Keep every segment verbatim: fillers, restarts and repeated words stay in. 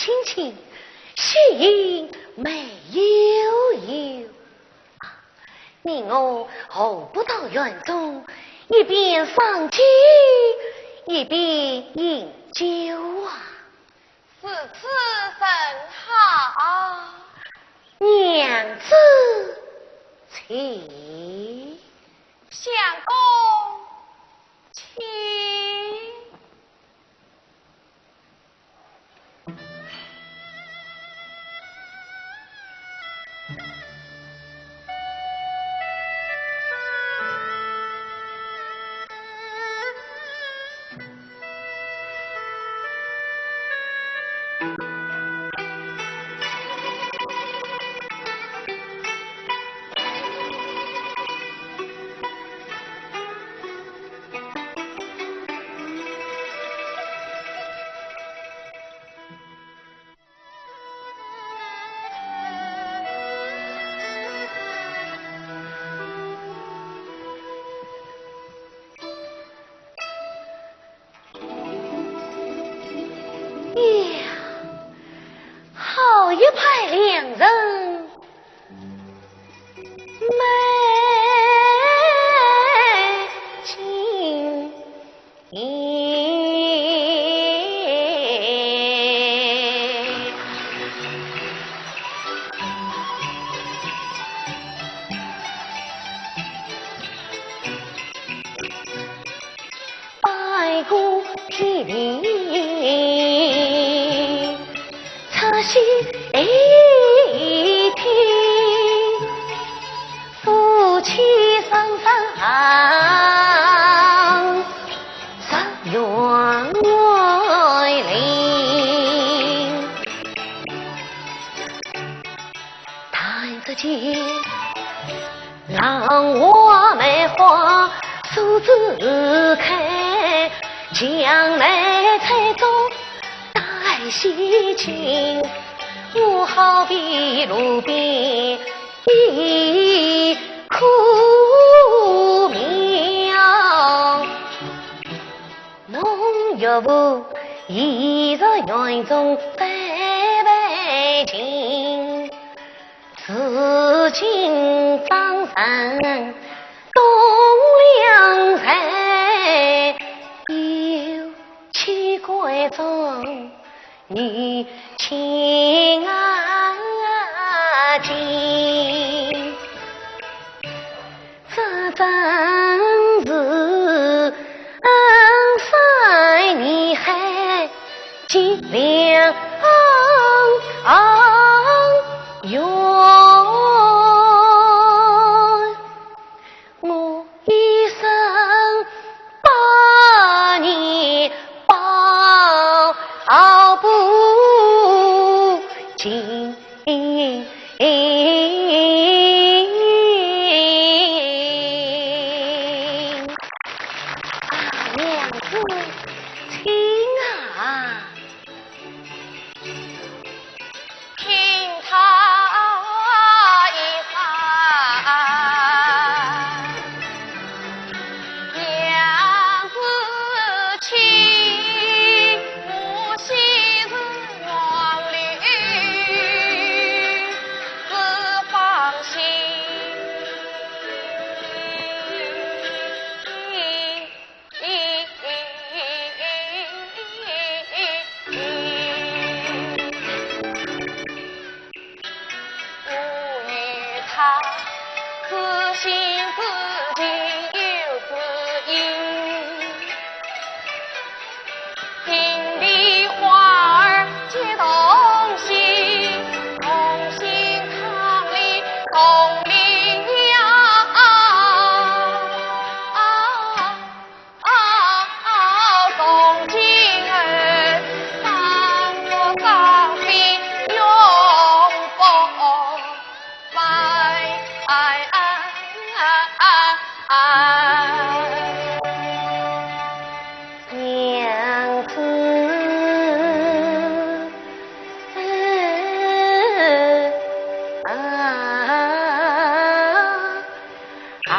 亲亲，喜迎没有有。啊，你我何不到园中，一边赏景，一边饮酒啊？如此甚好。娘子请。相公请。 呀，好一派良人！ 美景。拜过天地， 出西天，夫妻双双入园林。弹指间， 浪花梅花苏子开，墙内翠竹带西青。我好比路边一棵苗，侬岳父已入园中百倍情。 如今方寸东梁山，有妻闺中女亲啊近。这真是恩山义海 结良缘。我一生百年报不尽。 啊，娘子，请啊。听他一番。 娘子请，我昔日黄柳子放心。我与他知心知情有知音，平地花儿结同心，同心抗礼同林呀。 啊，从今后，当我当心永不坏。娘子。 啊，啊。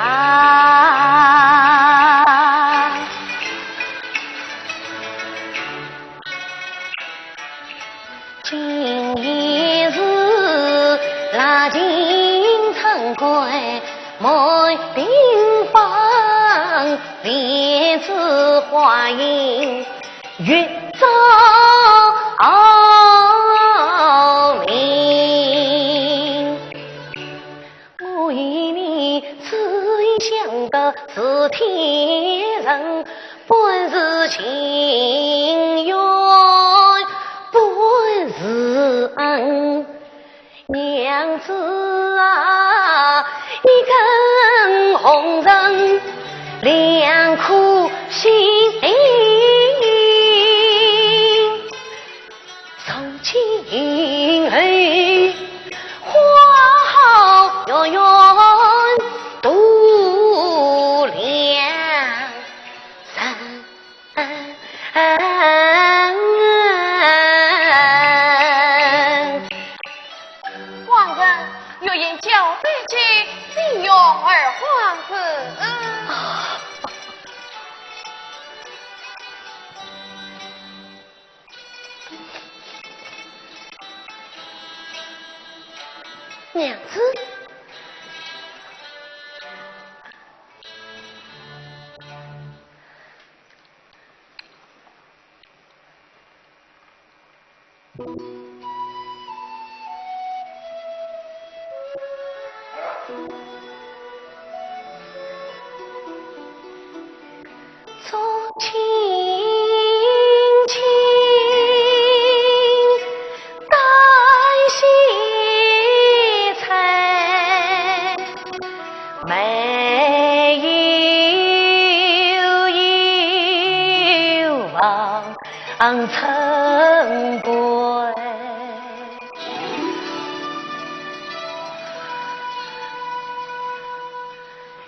满屏风莲子花影月照明。我与你只因相隔是天人，本是情缘，本是恩。 娘子啊，你跟红尘两颗心，从今以后，花好月圆度量。 官人，月影交杯酒，请用二黄子。娘子。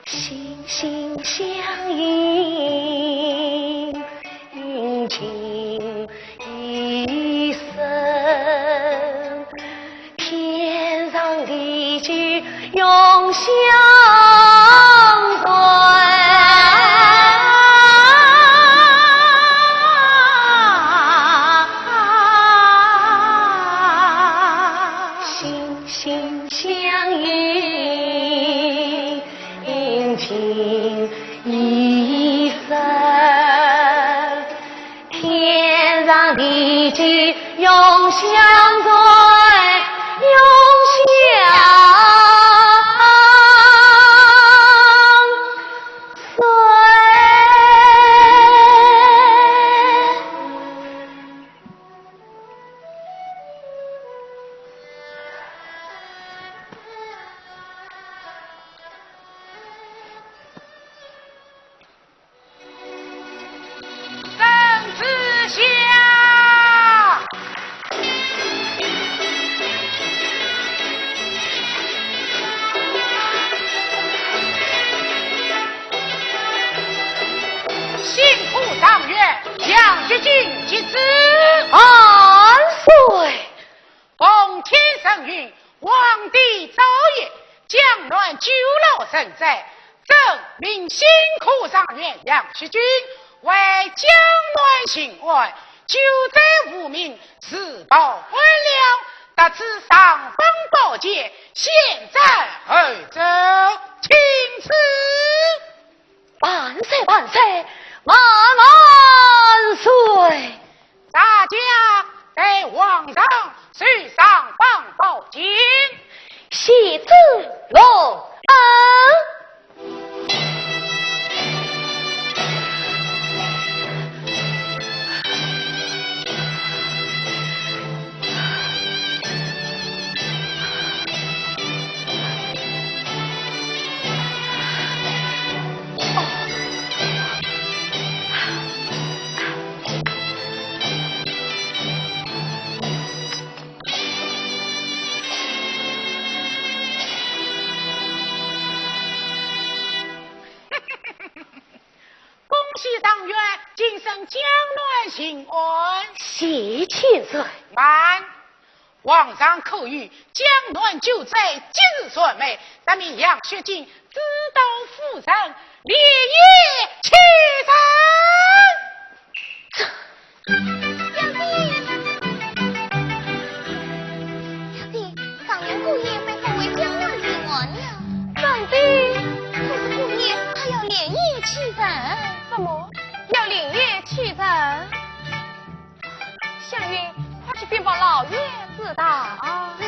心心相印，印情一生。 天长地久永相随。心心相印，印情一生。 天长地久永相随，永相随。新科状元杨学军即旨。万岁！奉天承运，皇帝诏曰：江南九老神仙，朕命新科状元杨学军为江南巡按，救灾扶民，自报官僚，特赐尚方宝剑，先斩后奏，钦此。万岁万岁，万万岁！大家待皇上 赐尚方宝剑。谢主隆恩。恭喜状元，今生江南巡按。谢千岁。慢，皇上可谕，江南救灾吉日传媒，咱们杨学军 知道夫人连夜启程。这，表姐，表姐，状元姑爷被封为江南巡按了。真的？怎么，要另眼启程？湘云，快去禀报老爷知道。是。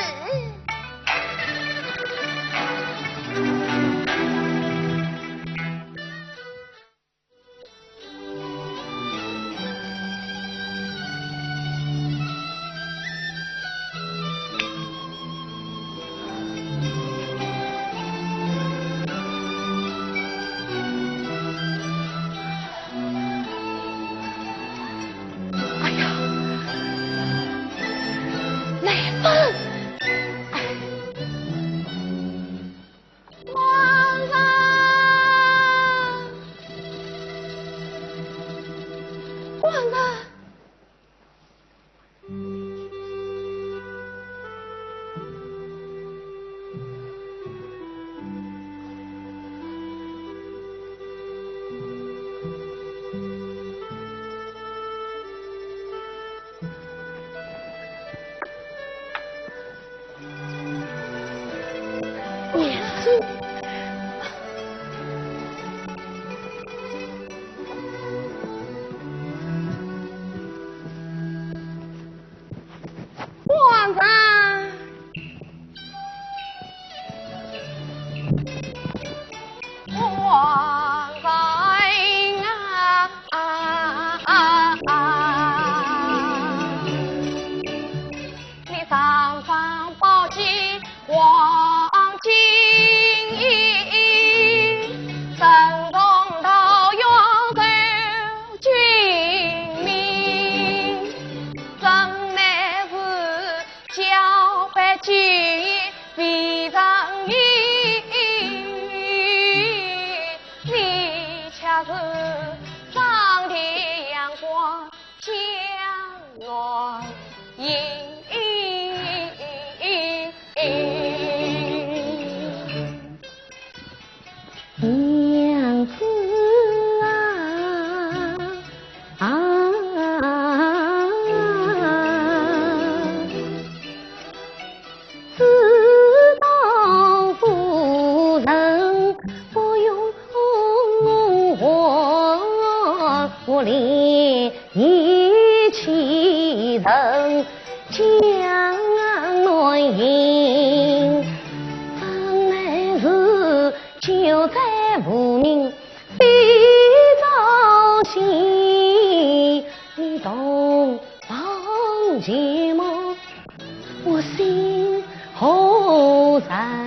哎呀，来风！哎。官人，官人。 官人，官人啊！ 你常常抱起黄金印，神通到永州君命，真乃是交杯金印未曾饮，你却是上天阳光 江南音。娘子啊，啊，知道夫人不容我连 一气人江南行，真乃是酒醉无名飞朝醒。你同往前么？ 我心何然？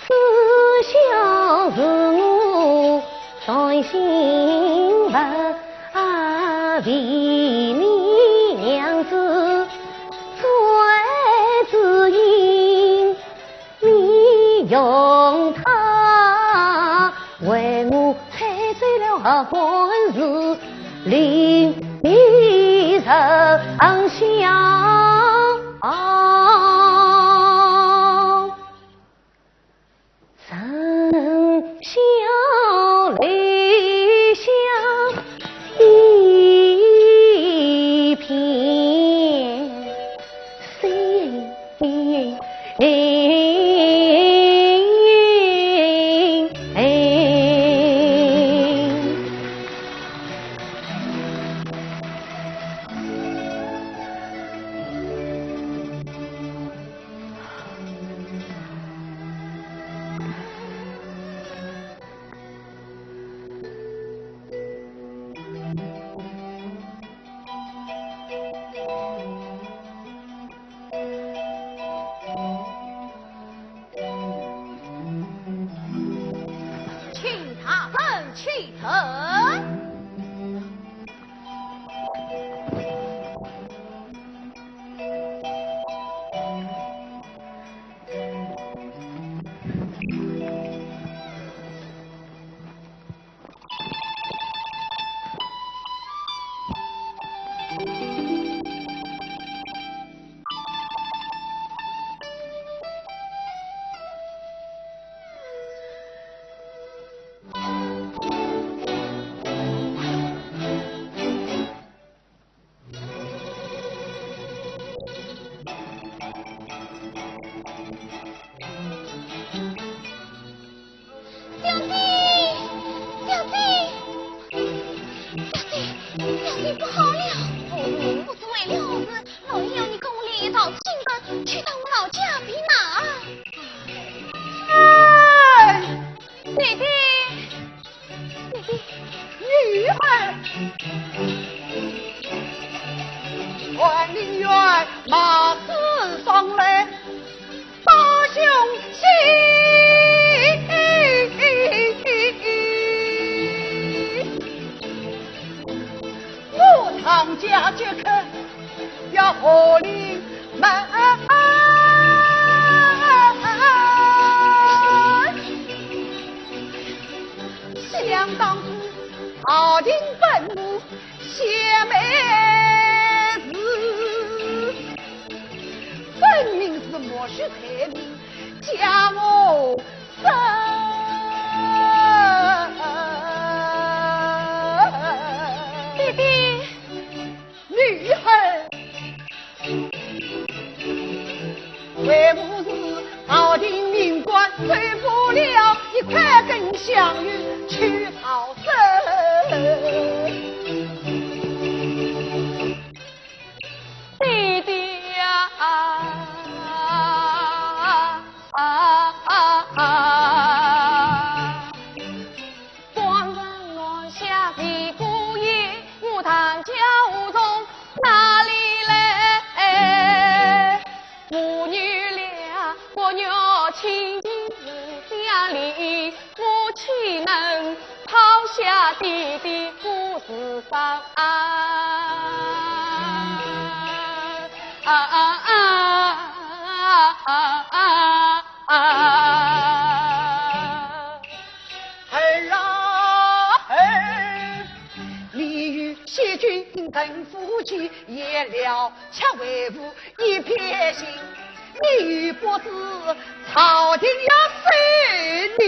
此消是我伤心不啊，为你娘子最知音，你用它为我吹走了何官事，令你受笑。 人笑泪下一片心。本无邪门事，分明是莫须罪名，将我杀。爹爹。 女儿，为父是朝廷命官，受不了一块根香油去逃生。爹爹呀！ 方人按下的姑爷，我唐家无从哪里来？父女俩，我若亲近家里，我岂能抛下爹爹不自伤啊？啊啊啊啊啊啊！ 啊！儿啊儿，你与谢君同夫妻，也了却为父一片心，你又不知朝廷要审你。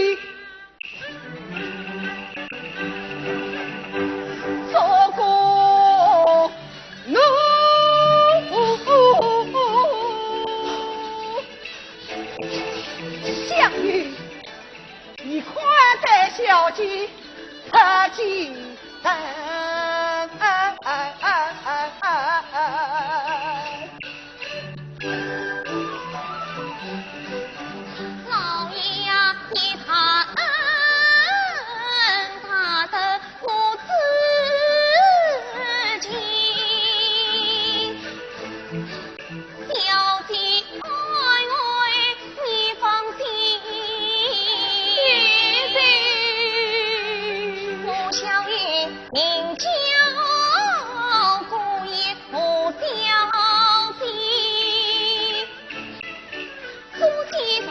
做个奴。香油，你快带小姐出京城。 老爷呀，你大恩大德无止境，小姐安危你放心。我小爷名叫顾烨，我小姐 祖籍同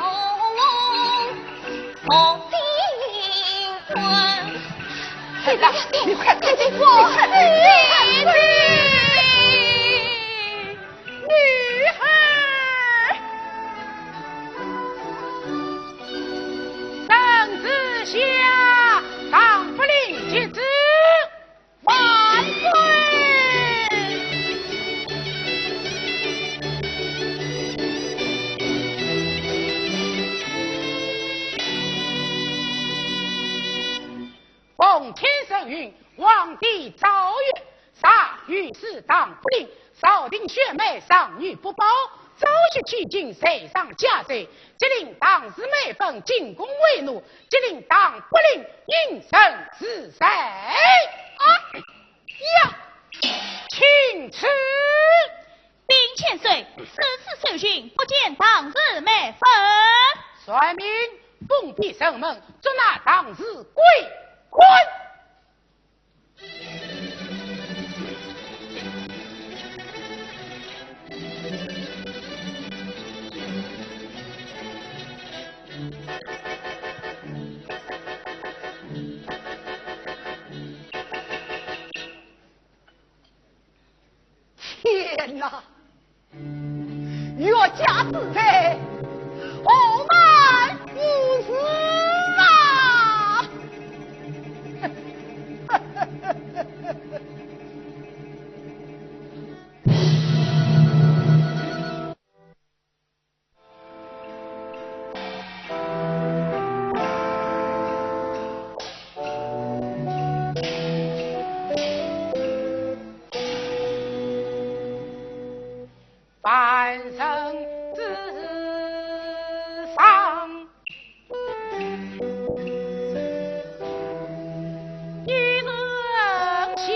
同姓孙。哎呀，你快看，你快看，你快看！女儿，圣旨下，唐不令接旨。 万岁！奉天圣谕，皇帝诏曰：上谕是唐不令，朝廷选美，尚女不报，昭雪弃镜，罪上加罪。 即令唐氏美粉进宫为奴，即令唐不令因人自杀。啊呀！请旨。禀千岁，此次搜寻不见唐氏美粉。传命封闭城门，捉拿唐氏贵官。 天哪！ 岳家之罪，何患无辞啊！半生之上，一人想，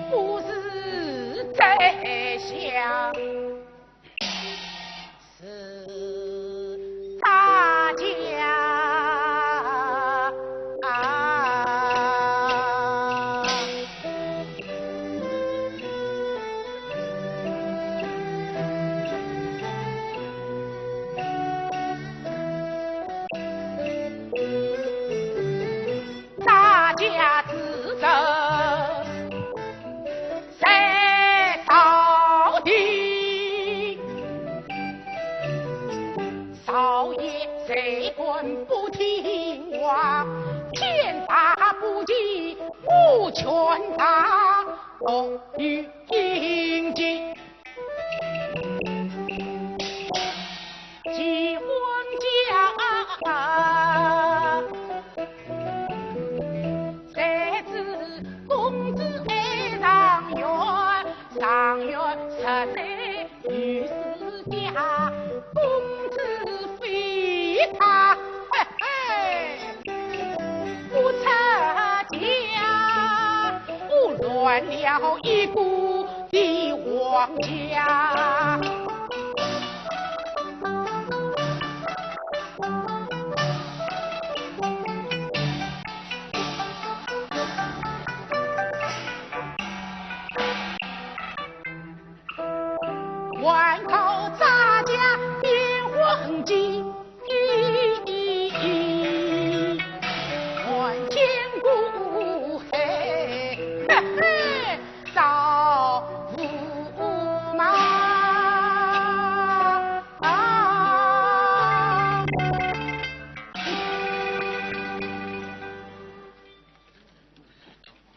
不是在想。 是大家啊。全当落于阴间。齐王家才子公子爱状元，状元十岁 御史家，公子非他，嘿嘿，不出家，我乱了一个的王家。 还靠咱家边黄金，还见过嘿，嘿嘿，赵驸马。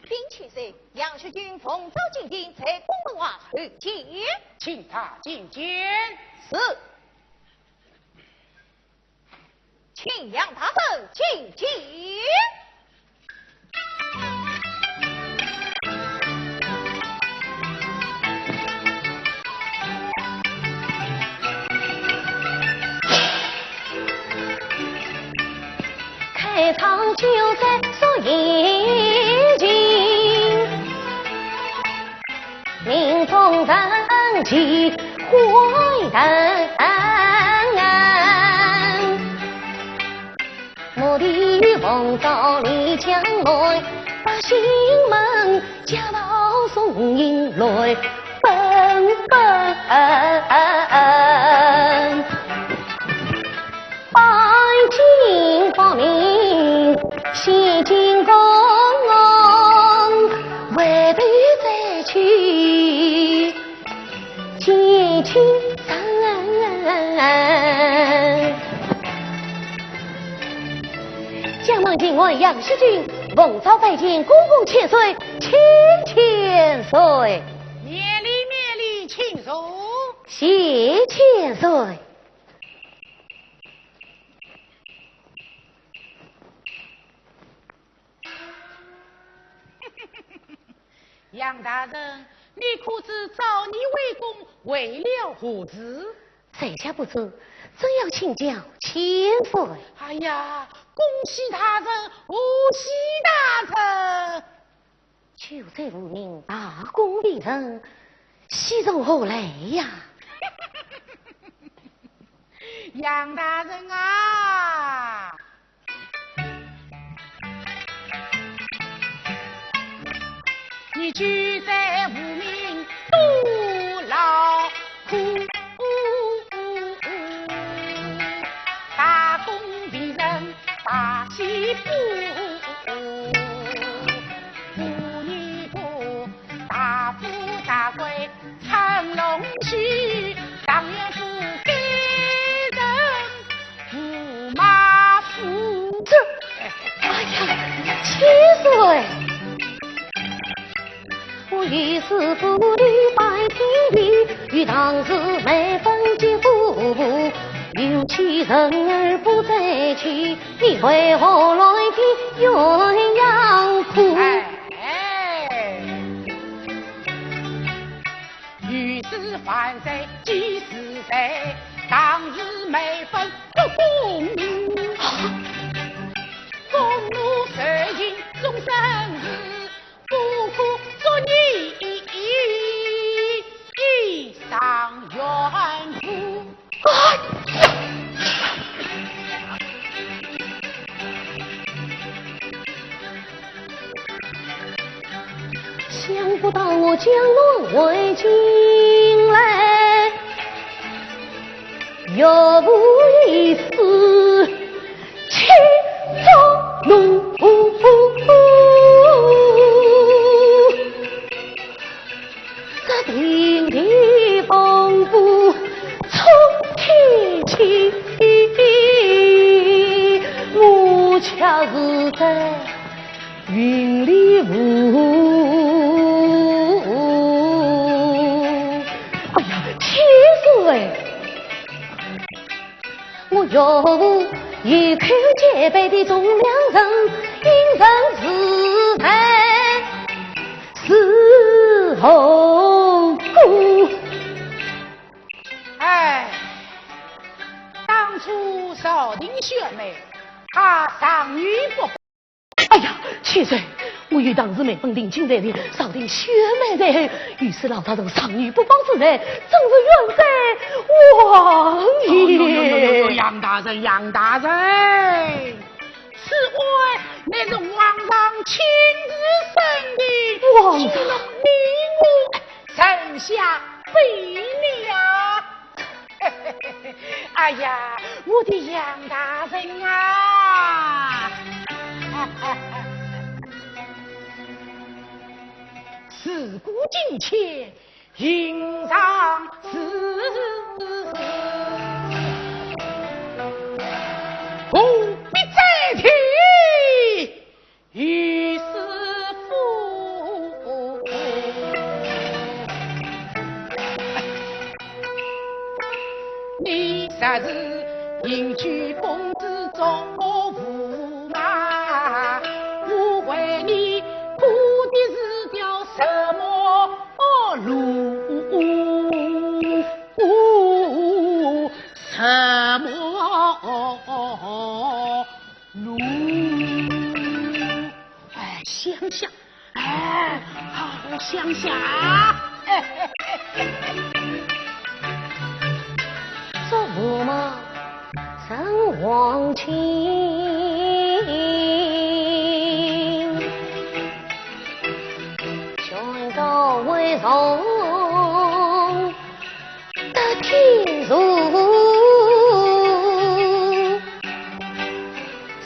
禀千岁，杨学军奉诏进京，在宫门外候见。请他进见。是。请杨大人进见。 开场就在说已经，命中人齐回头。我的奉诏里将来，百姓们 家道送迎来奔奔，拜见皇命，谢金公，回头再去见亲人。 将门前，我杨学军，奉诏拜见公公千岁，请千岁。免礼，免礼，请坐。谢千岁。杨大人，你可知召你回宫为了何事？ 在下不知，正要请教千岁。哎呀，恭喜大人，贺喜大人！久在无名，大功未成，喜从何来呀？杨大人啊， 你久在无名多劳苦，大功未成大喜报。我你个大富大贵 乘龙须，状元不该人驸马府。这，哎呀，千岁！我御史府里拜天地，与唐氏妹分结夫妇，有妻人儿不在妻，你为何来的鸳鸯谱？哎，哎。 御史万岁几时在？唐氏妹分不公平。公奴受刑终身事，不可作孽，上冤枉。 哎呀！想不到我江南回京来，要不一死，气作奴。 这平地风波冲天起，我却是在云里雾。哎呀，千岁！我岳父一口结拜的忠良人，因人自害，是何故？哎，当初朝廷选美，他尚女不 哎呀，千岁，我与当时妹夫定亲在前，朝廷选美在后，于是老大人尚女不报之罪，真是冤枉王爷。哟哟哟哟哟，杨大人，杨大人，此案乃是皇上亲自审定，王上岂能你我臣下非礼啊？ 哎呀，我的杨大人啊！事过境迁，应当是何必再提 于是乎，你若是应娶公主做驸马，我为你铺的是条什么路？什么路？ 哎，想想，哎，好好想想。做驸马真忘情，全都为荣 得天助。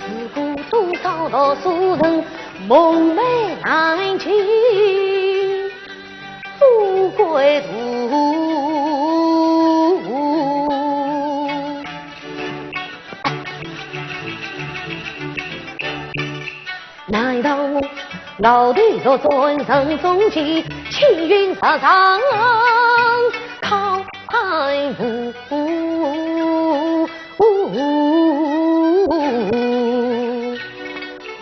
如果多少读书人梦寐难尽，富贵途。 难道我老弟若转身中间，青云直上靠海无？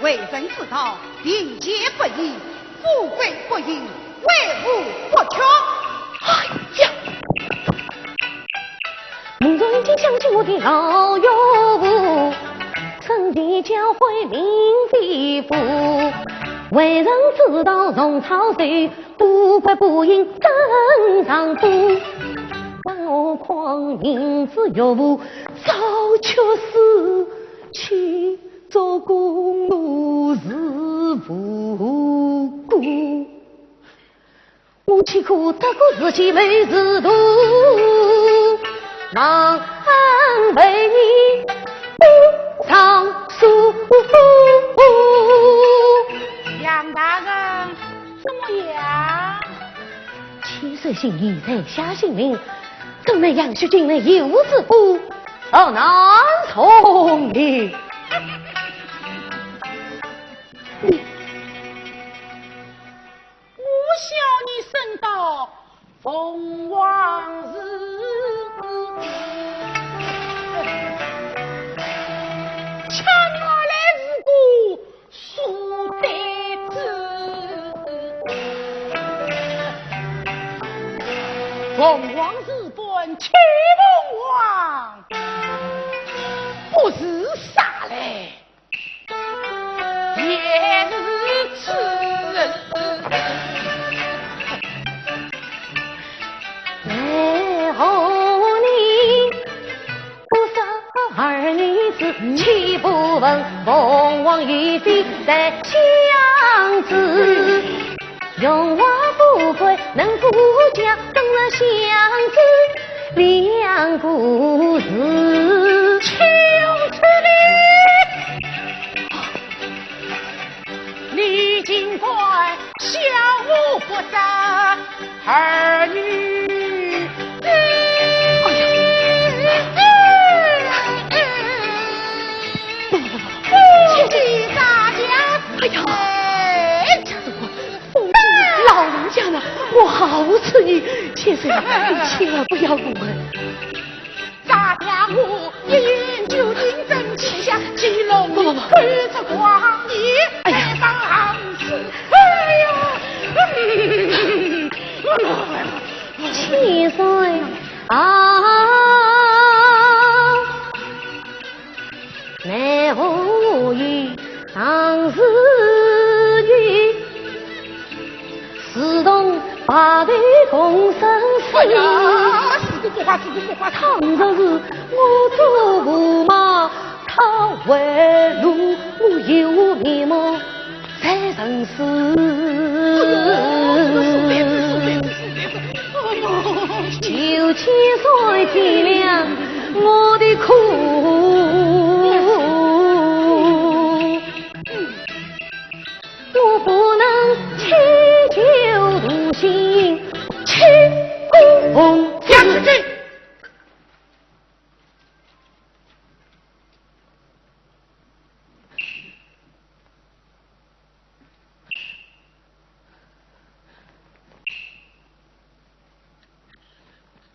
为人之道，贫贱不移，富贵不移， 为富不屈。哎呀！我从今想起我的老岳父，圣贤教诲命非福，为人之道重操守，不贵不行真丈夫。更何况明知岳父早去世，岂做公奴是无辜？ 我岂可得过自己没自度，难为你不上诉。杨大人，怎么样？千岁心意，在下心明，怎奈杨雪近来有事故，而难从命。你 我笑你身到凤凰寺，却原来是个书呆子。凤凰寺本起凤凰，不是啥嘞。 也是此人。奈何你不识二女子，岂不闻凤凰于飞在相知？荣华富贵能富强，等了相知两个字。岂有此理！你竟敢笑我不识二女子！哎呀！不不不不，不计大家之财。哎呀！此意，先生，你千万不要误会。大家伙一言九鼎，真气象，乾隆不，不，不。口出狂言，哎呀。太放肆。哎呀，先生啊，奈何有常事有。 自从白头共生死，哎呀，死个不化，死个不化。倘若是我做驸马，他为奴我有面目再成事。哎呦，这个是对的，是对的，是对的。哎呦，求千岁体谅我的苦。 我不能祈求同心，去公公。下去！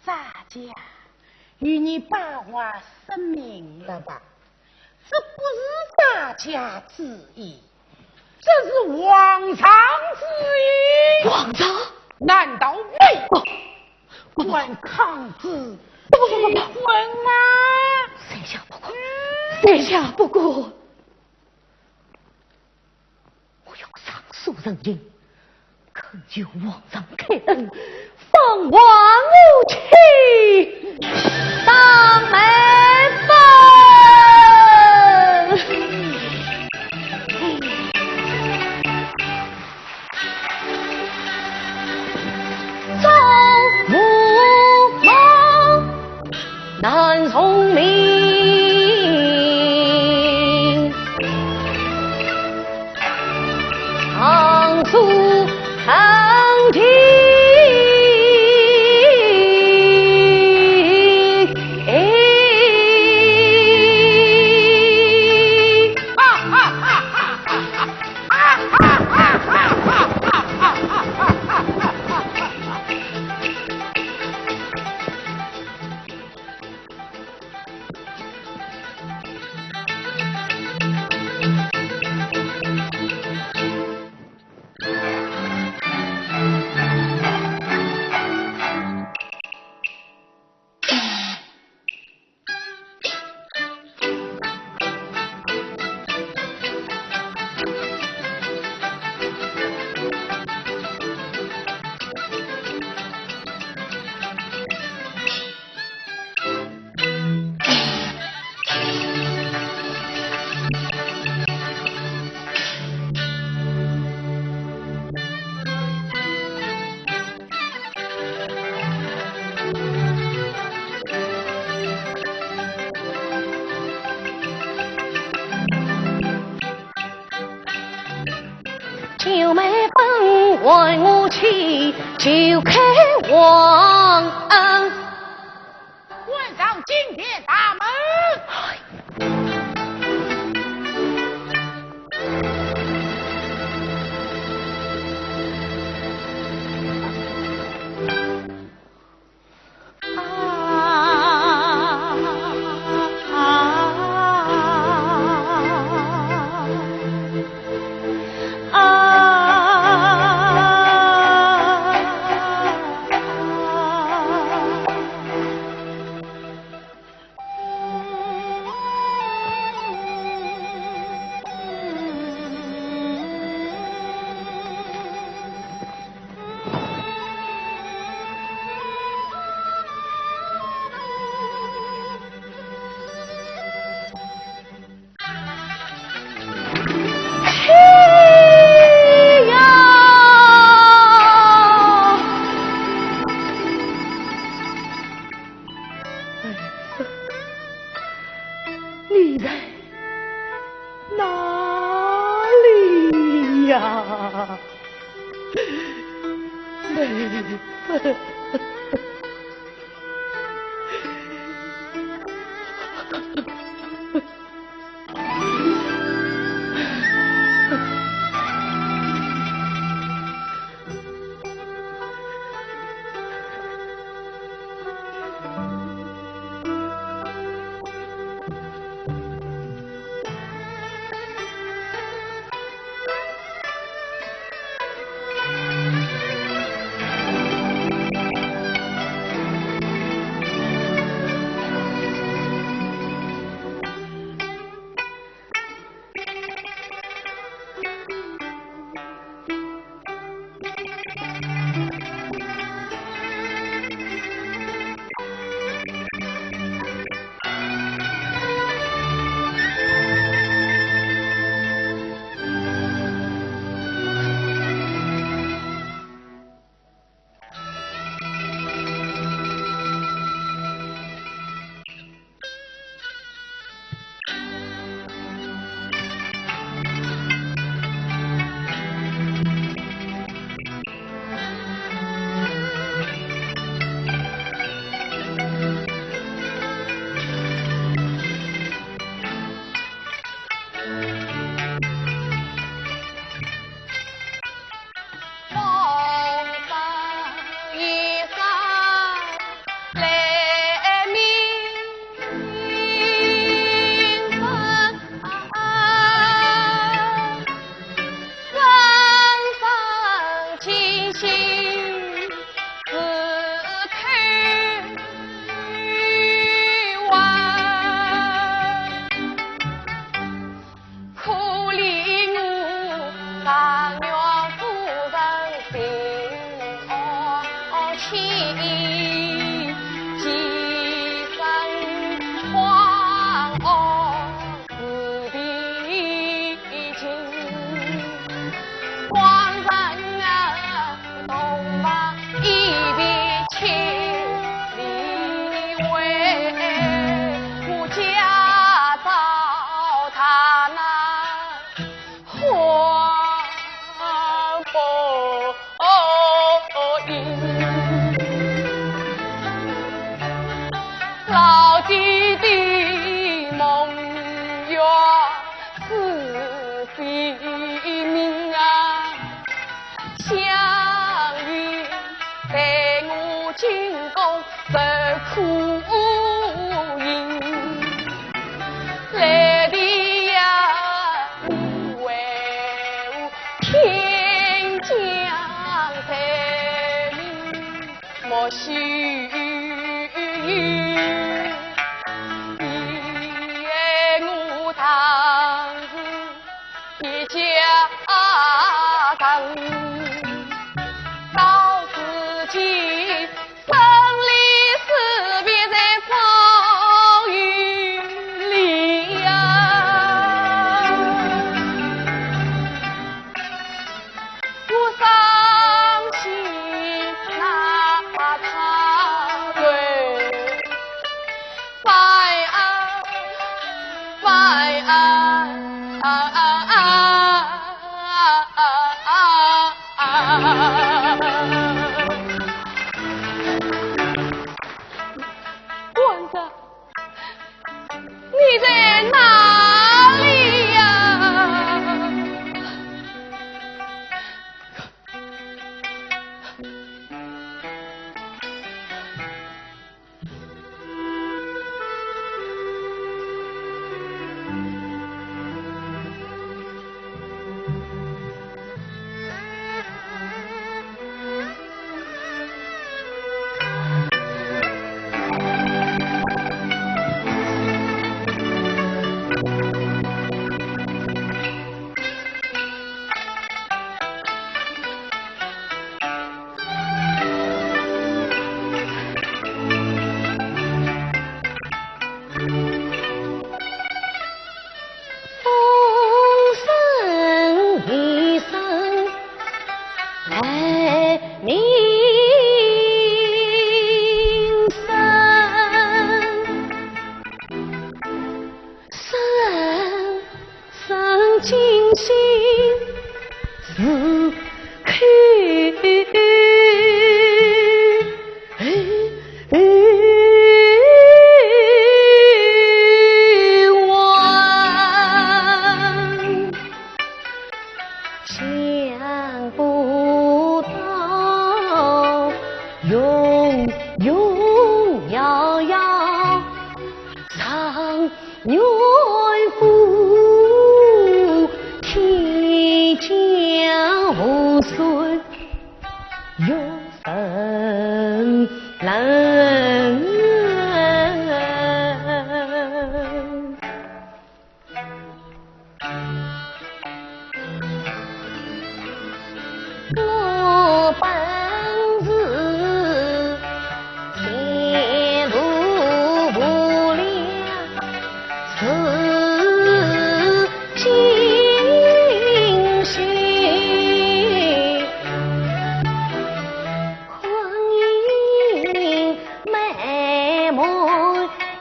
咱家与你把话说明了吧？ 这不是咱家之意，这是皇上之意。皇上？难道你不，不，不，敢抗旨，不，不，不，不，不，离婚吗？在下不敢，在下不敢。 我要上书陈情，恳求皇上开恩，放还我去上门吧。九妹本唤我去求开皇恩。关上金殿大门。你在哪里呀？妹妹。起，几声狂哦自闭情，狂人啊，动吧一别千里为，我家糟蹋那 花不应。老弟的梦圆是非命啊，想你待我进宫受苦刑。 来的呀，为父天降罪名，莫须有。你爱我当时一家人，到如今 生离死别在风雨里呀，我伤心那他对白啊白啊啊啊啊啊啊！ 官人，你在哪里呀？ 风声雨声来鸣声。 深深惊醒是口亡，想不到永永遙遥 常远赴，天将无声又人冷。 我本是前途无量，是今生 婚姻美满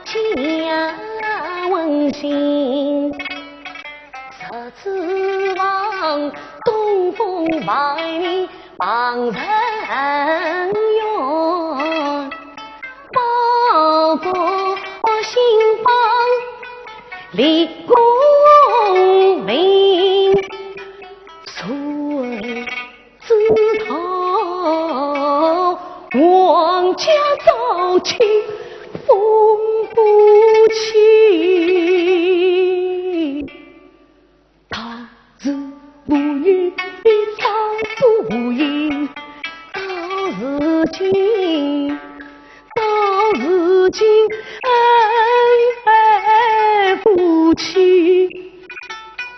家温馨，十指望东风万里望人远，报国兴邦立功名，谁 知道皇家招亲封不起，到如今，到如今，到如今恩爱夫妻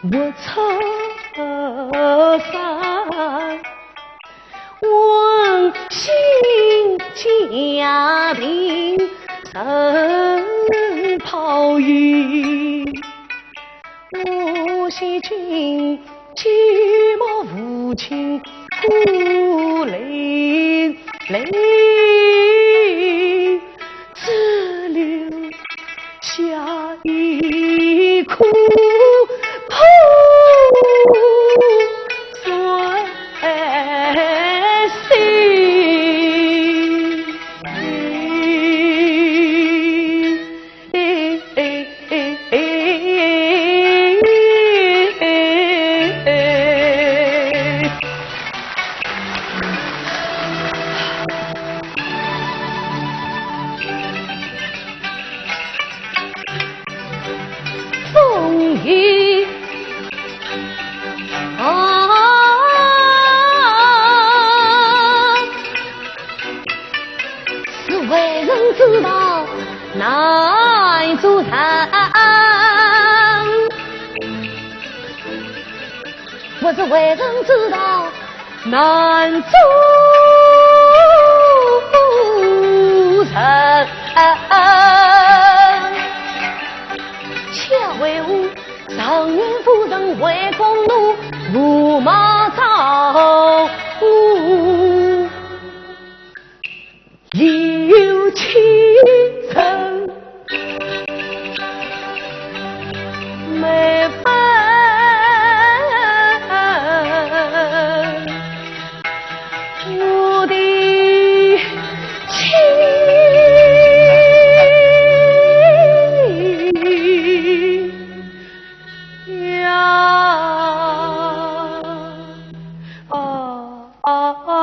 我拆散，问心家庭，人抛弃，我是君，寂寞无亲，孤零零，只留下一颗破碎心。风雨啊，是为人之道难做人。 我是为人之道难做人。且为吾上言夫人为公路，无马照我。 有情人没分我的情呀。啊，啊，啊。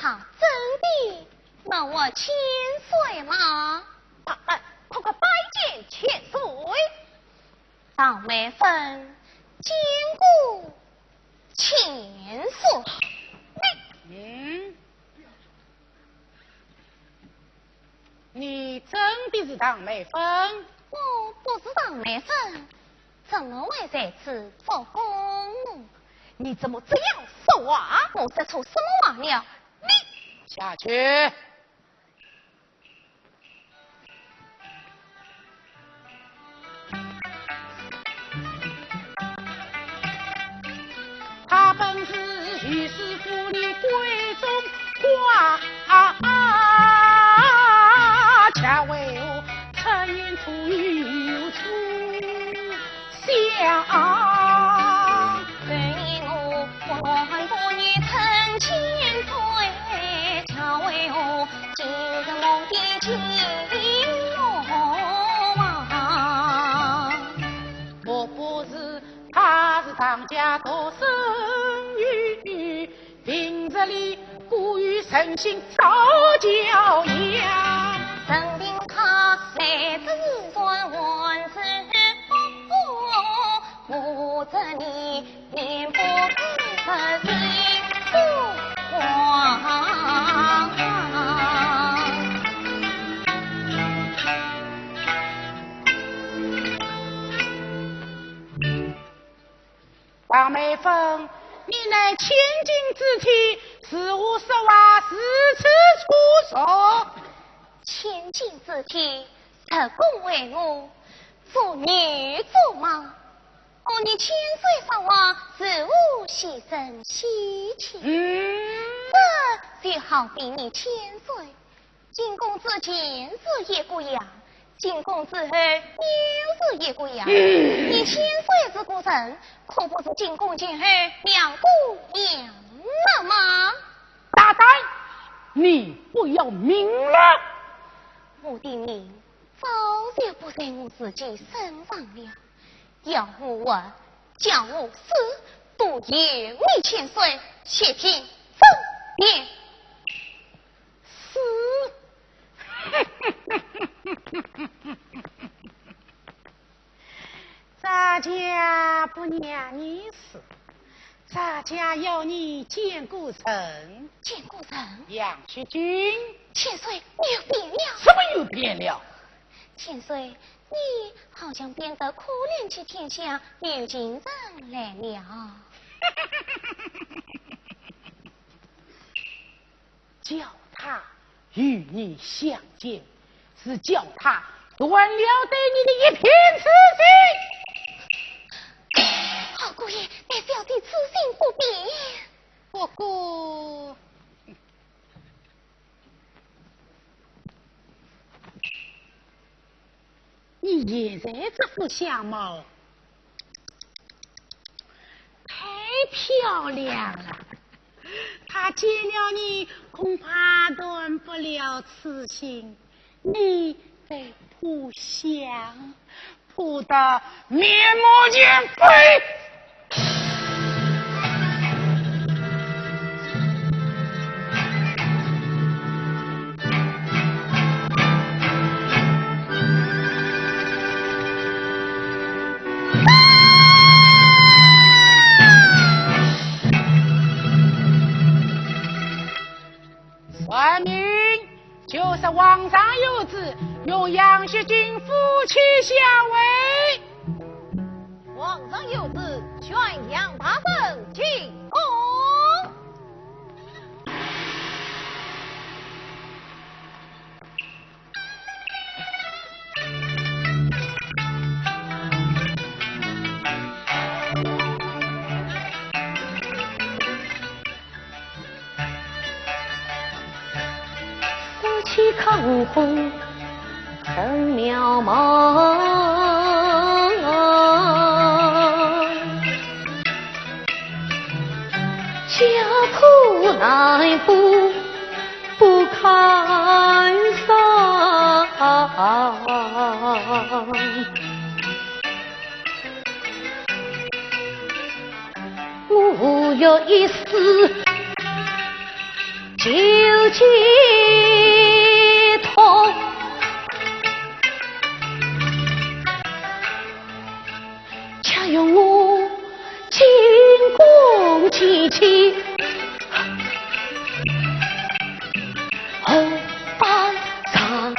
他真的能活千岁吗？大胆，快快拜见千岁！唐美芬见过千岁。你，嗯？你真的是唐美芬？我不是唐美芬，怎么会在此做公呢？你怎么这样说话？我说错什么话了？你下去。 他本是御史府里闺中官，啊，却为何出言吐语有此相？本我不愿不你称千岁，却为何今日梦的情梦啊？莫不是他是唐家独生女，平日里过于存心造谣呀？任凭他在这一段还是不，我这里面不可心不慌。 唐美芬，你乃千金之体，如何说话如此粗俗？千金之体，特供为我做女做马。我与千岁说话，如何戏声戏气？嗯。这就好比你千岁 见公之前是一个样，见公之后又是一个样。嗯。你千岁是个人，可不是见公见后两个样了吗？大胆！你不要命了！我的命早就不在我自己身上了，要我活，叫我死，都由你千岁决定分明。 死！咱家不让你死，咱家要你见个人。见个人？杨学军。千岁，你又变了。什么又变了？千岁，你好像变得可怜起天下有情人来了。 叫他与你相见，是叫他断了对你的一片痴心。好姑爷，待小姐此心不变。不过， 你现在这副相貌，太漂亮了。他见了你，恐怕断不了痴心。你得扑香，扑得面目全非。 传命，就是皇上有旨，用杨学军夫妻相会。皇上有旨，宣杨大人进宫。 夫妻康风神渺茫，家破难补不堪伤。我有一死，就有解脱，且容我进宫见见后班上。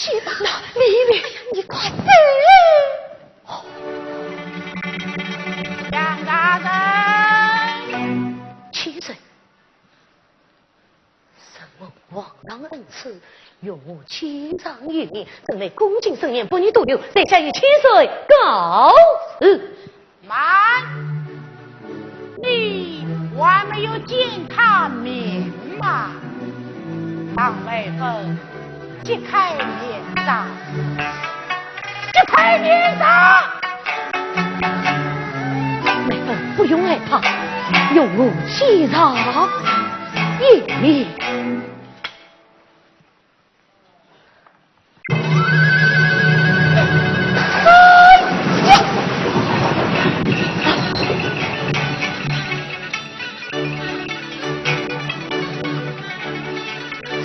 你，你快走！杨大人，千岁，承蒙皇上恩赐，容我见上一面，怎奈恭敬盛宴，不宜多留，在下与千岁告辞。 慢，你还没有见他面吗？唐妹夫，揭开面纱，揭开面纱！妹夫，不用害怕，容我见上一面。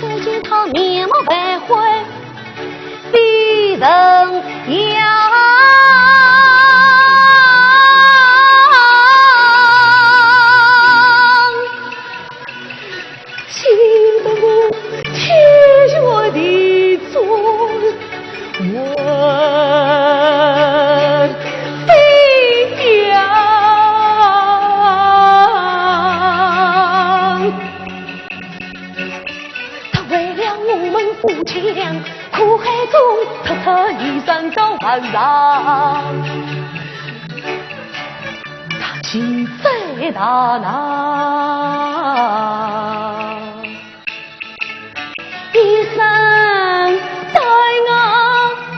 只见他面目白灰，非人样。 惊得我天旋地转魂飞扬。他为了我们夫妻俩，苦海中突出一身刀万丈。 他气在大难，一生待我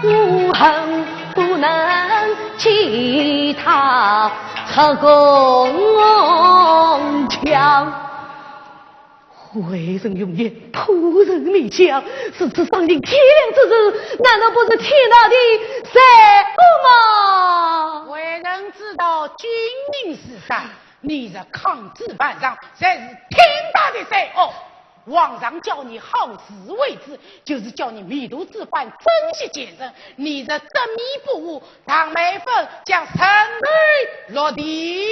无恨，不能其他出宫墙。 坏人容颜，歹人面相，如此丧尽天良之事，难道不是天大的罪恶吗？为人之道，君临时善，你这抗旨万丈，才是天大的罪恶。皇上叫你好自为之，就是叫你迷途知返，珍惜前程。你这执迷不悟，唐妹夫将审你落地。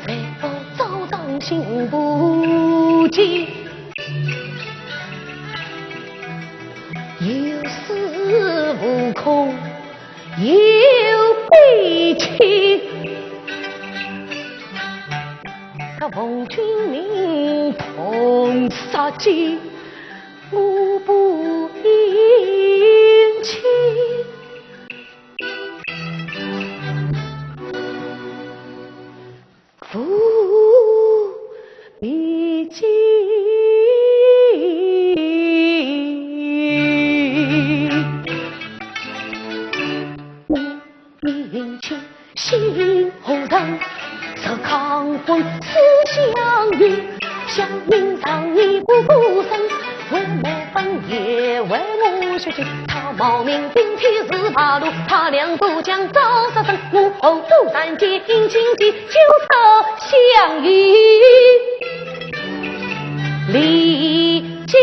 谁不朝朝心不静，有恃无恐，有悲戚。他奉君命同杀机，我不应气。 父必进。我命去寻何人？若抗婚死相与，想命长夜不顾身，为媒 本也为我学习，他冒名顶替是八路，他两步将招杀生，我后不但见阴晴地，就说相与李继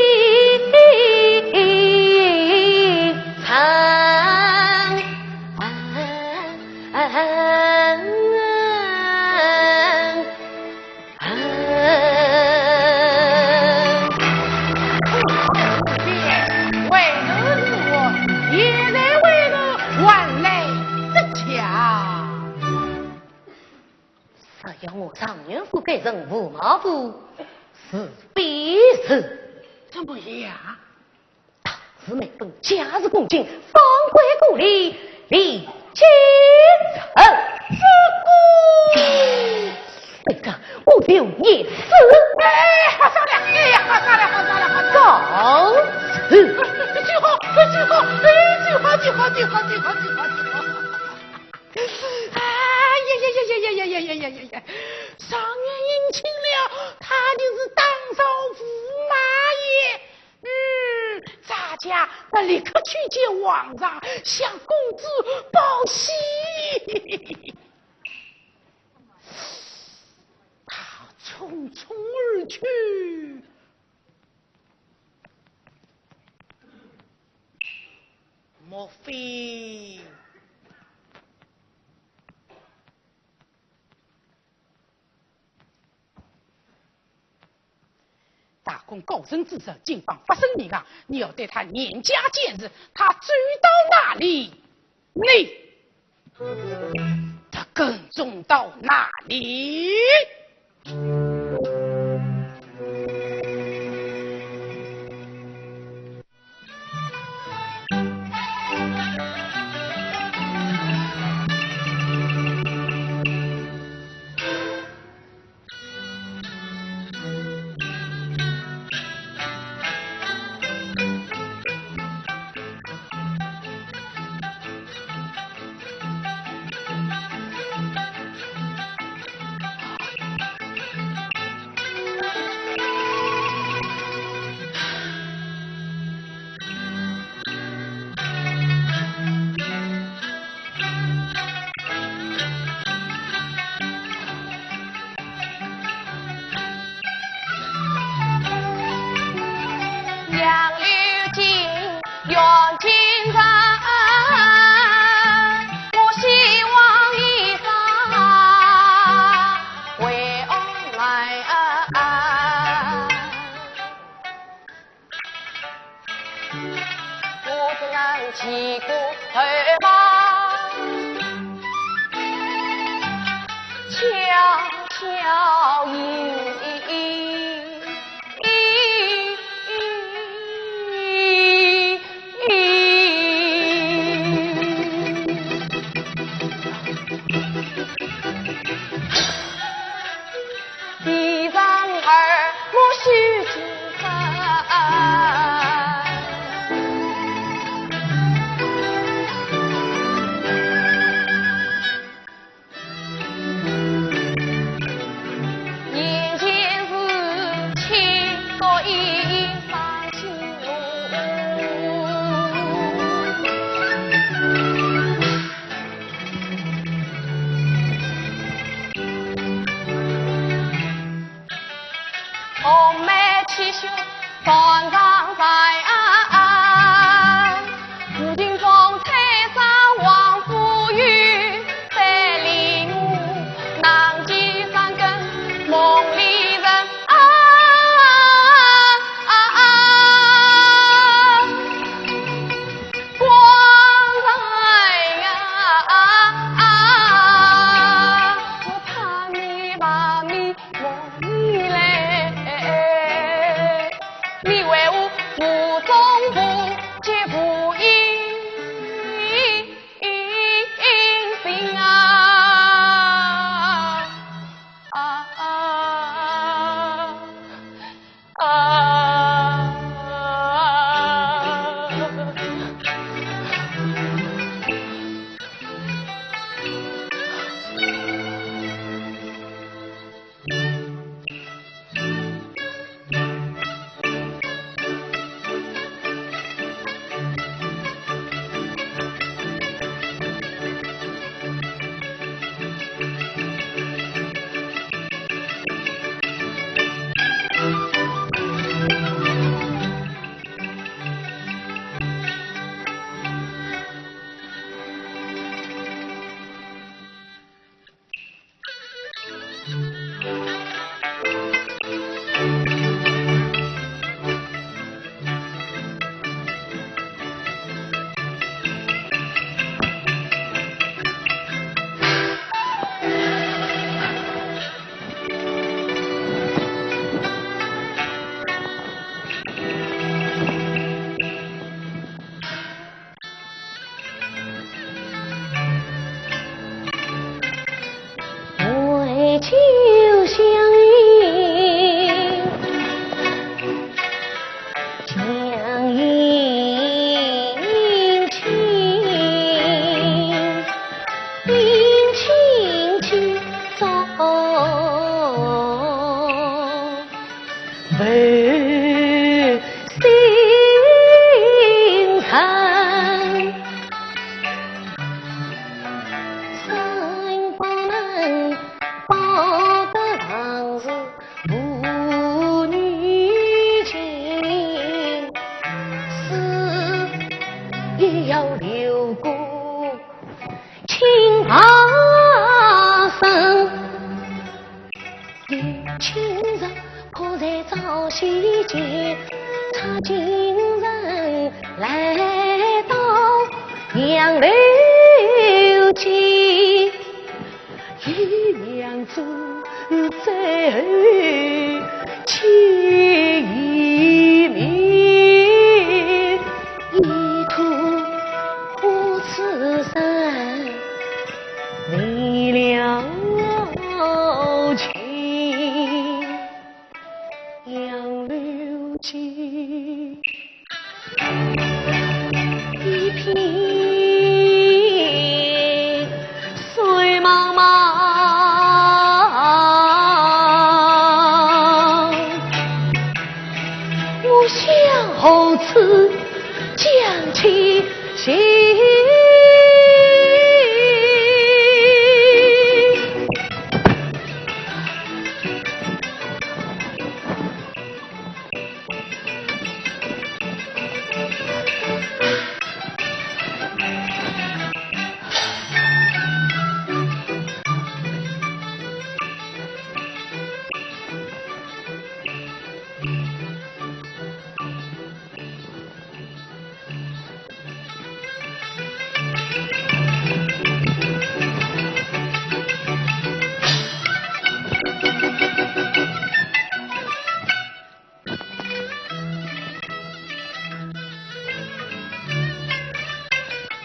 成。 为奴是我，现在为奴还来得及啊！若要我状元府改成驸马府，是非是。怎么样？大字眉本，架势恭敬，方官故里，李继承。这个，这个，我就也是。哎，好上了，哎呀，好上了，好上了，好上了。告辞。这句话，这句话，哎，句话，句话，句话，句话，句话，句话。哎呀呀呀呀呀呀呀呀呀呀呀！状元迎亲了，他就是当朝驸马爷。嗯，咱家得立刻去见皇上，向公子报喜。他匆匆而去，莫非大公高升之时，警方发生命案，你要对他严加监视，他走到哪里，你，他跟踪到哪里。杨柳金，远近人，我希望一生回来。 我只能起过头望，悄悄依依。地上二木须金山。眼前是千角一山青路。 红梅泣血断肠在，如今风吹山王夫人，百里母，难寄山根梦里人。啊，啊，啊。 光彩呀，我盼你把你梦里来，你为我无中无结无因心啊，啊。 啊。到西街，他竟然来到杨柳街，一两子在后街一面，一哭哭自杀为了情。 杨柳街，一片水茫茫，我想何处讲起情。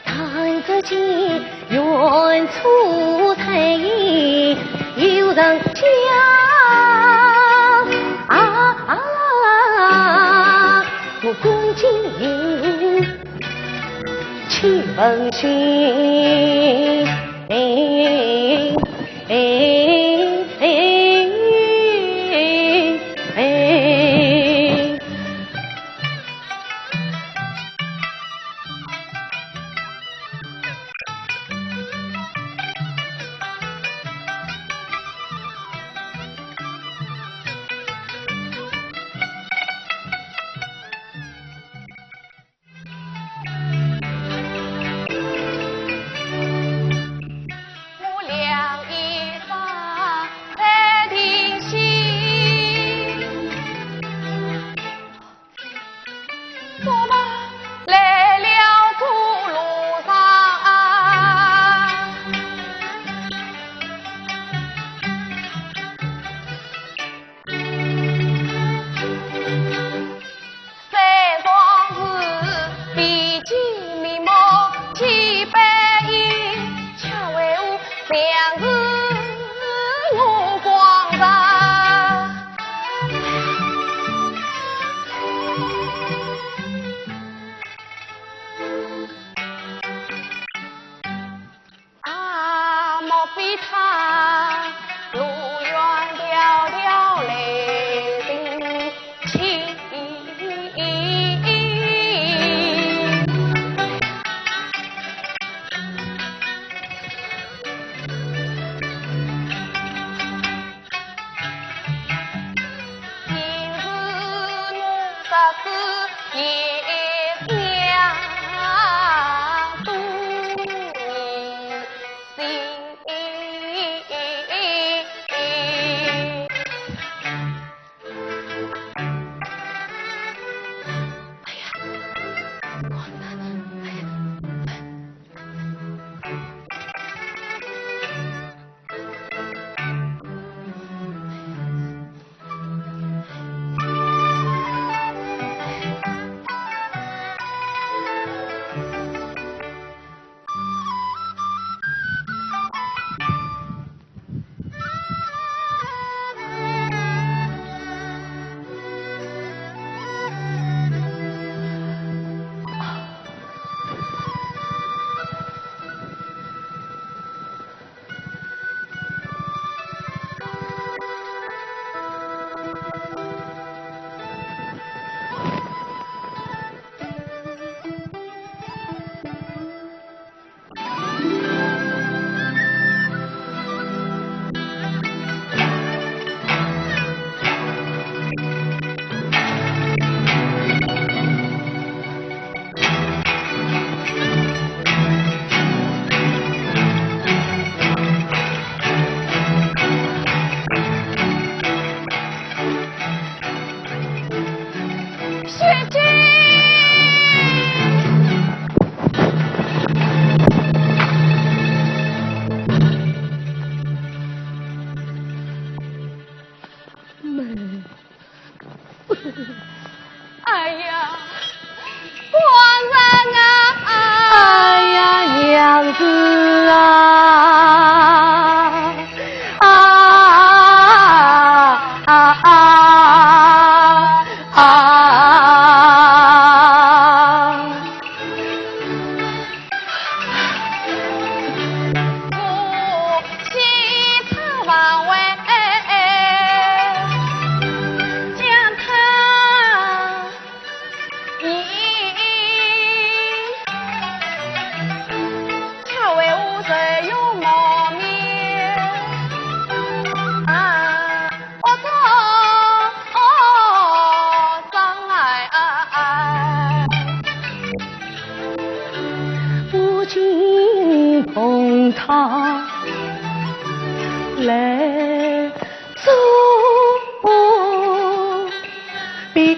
弹指间，远处炊烟又上香。啊，啊，我赶紧去问讯。哎，哎，哎，哎。啊，莫非他路远迢迢来寻亲？雪姐。哎呀，官人啊！哎呀，娘子啊！啊，啊，啊，啊！ 我今同他来作比。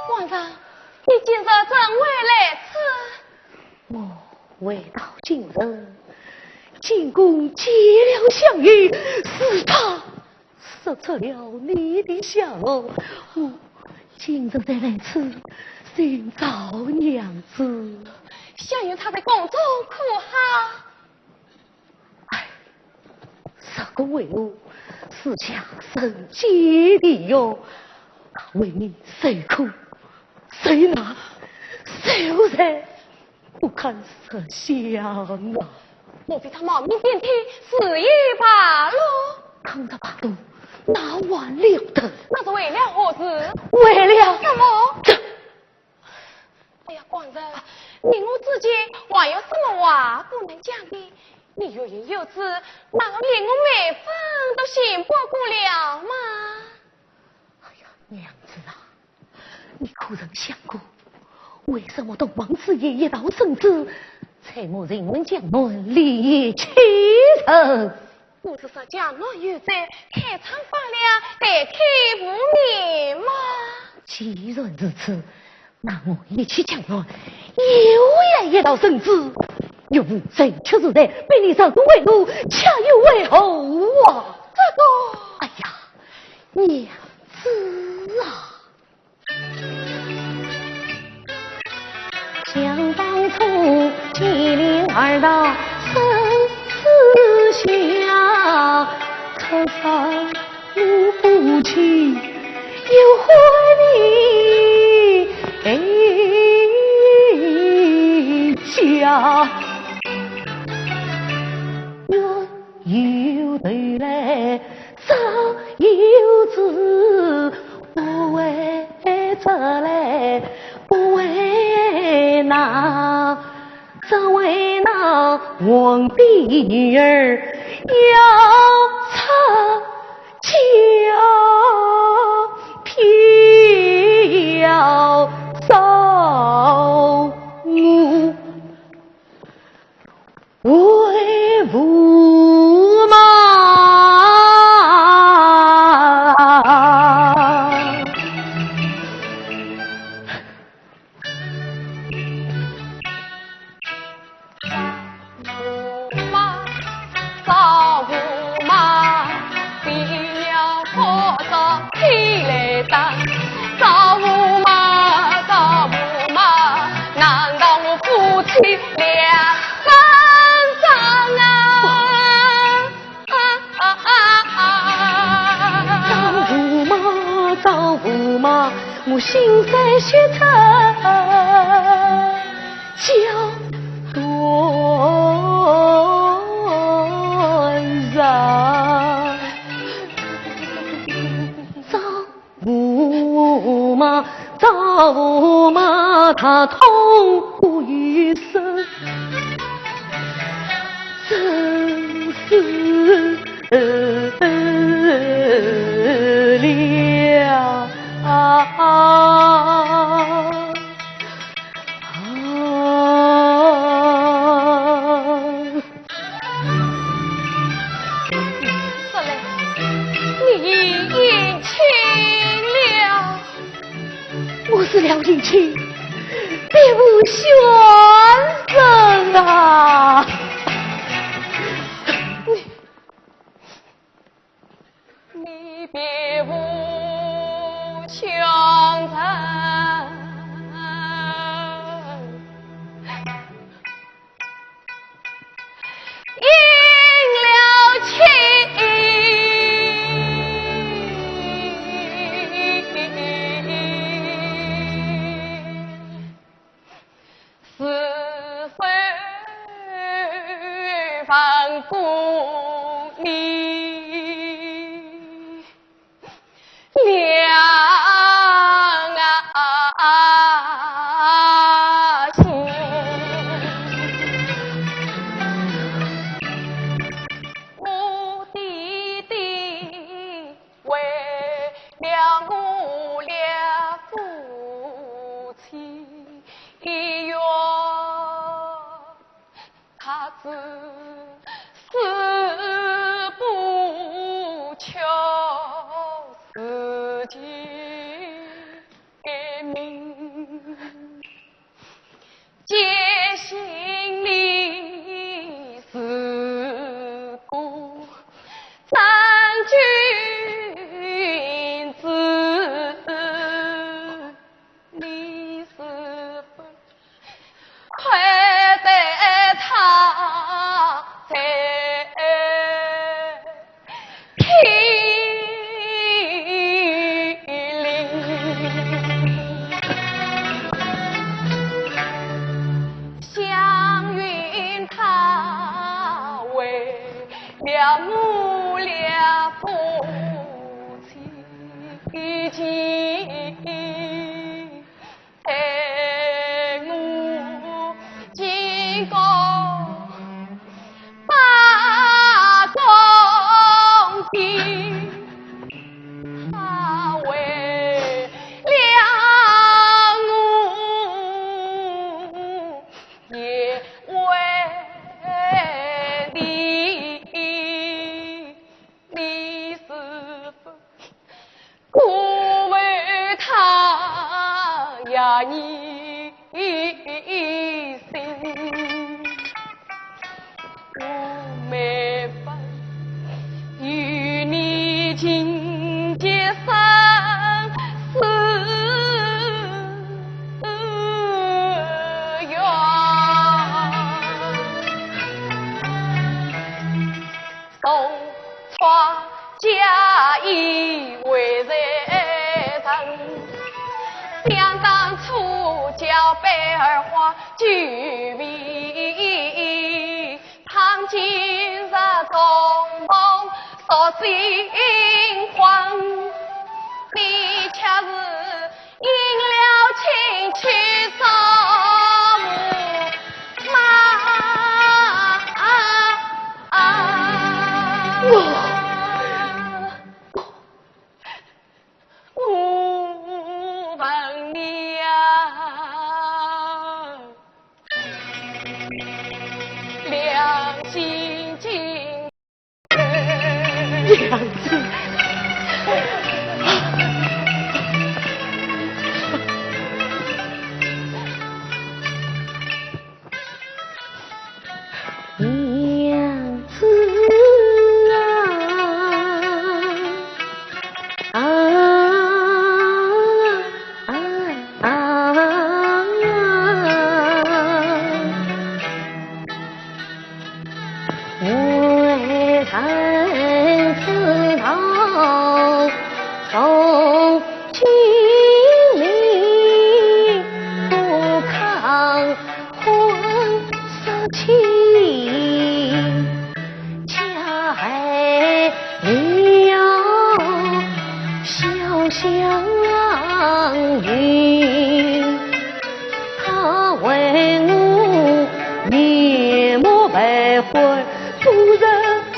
官人，你今日怎会来此？我未到京城，进宫见了香云，是她说出了你的下落。我今日才来此寻找娘子。香云她在宫中可好？ 哎，入宫为奴，是想人间地狱，为民受苦、受难、受罪，不堪设想啊！我比他冒名顶替，死也罢了。倘若罢了，那还了得？那是为了何事？为了什么？这 哎呀，官人，你我之间还有什么话不能讲的？你欲言又止，难道连我妹夫都信不过了吗？哎呀，娘子啊，你可曾想过，为什么同王师爷一道圣旨，在我衾门墙门立起人？ 我是说墙内有贼，开窗放亮，代替无眠嘛。既然如此，那我一起墙内，又要一道圣旨，岳父人却是在，被你受苦为奴，却又为何啊？这个，哎呀，娘子啊！ 想当初，接连二道生死相，出山入不起，又还你家。 又头来只有子，不为这来不为那，只为那皇帝女儿要出家，偏要找我 为父嘛。造物嘛，造物嘛，难道我夫妻两人啊？造物嘛，造物嘛，我心在血出叫断肠。造物嘛，造物嘛，他痛不欲生，生死了。啊啊啊！说来，你已迎亲了。我是梁迎亲，别无选择啊！你，你别无选择。 应了亲，是否放过你？ 两啊字。我爹爹为了我俩夫妻一约， 他只是不求自己的名，坚信你是个真君子。 你是否看得他在毗邻？祥云他为了我俩夫妻 已经待我清高八公的，他为了我也为你，你是否 辜负他呀你心？我没法与你情结生死缘。 同窗嫁衣为谁人？想当初叫杯儿花，举杯旁今日重逢诉新欢。你却是 应了亲去做驸马。我，我问你呀，良心经 娘子。娘子啊，啊。从今你不抗婚失亲，恰害了潇湘云。她为我面目败坏，不忍看。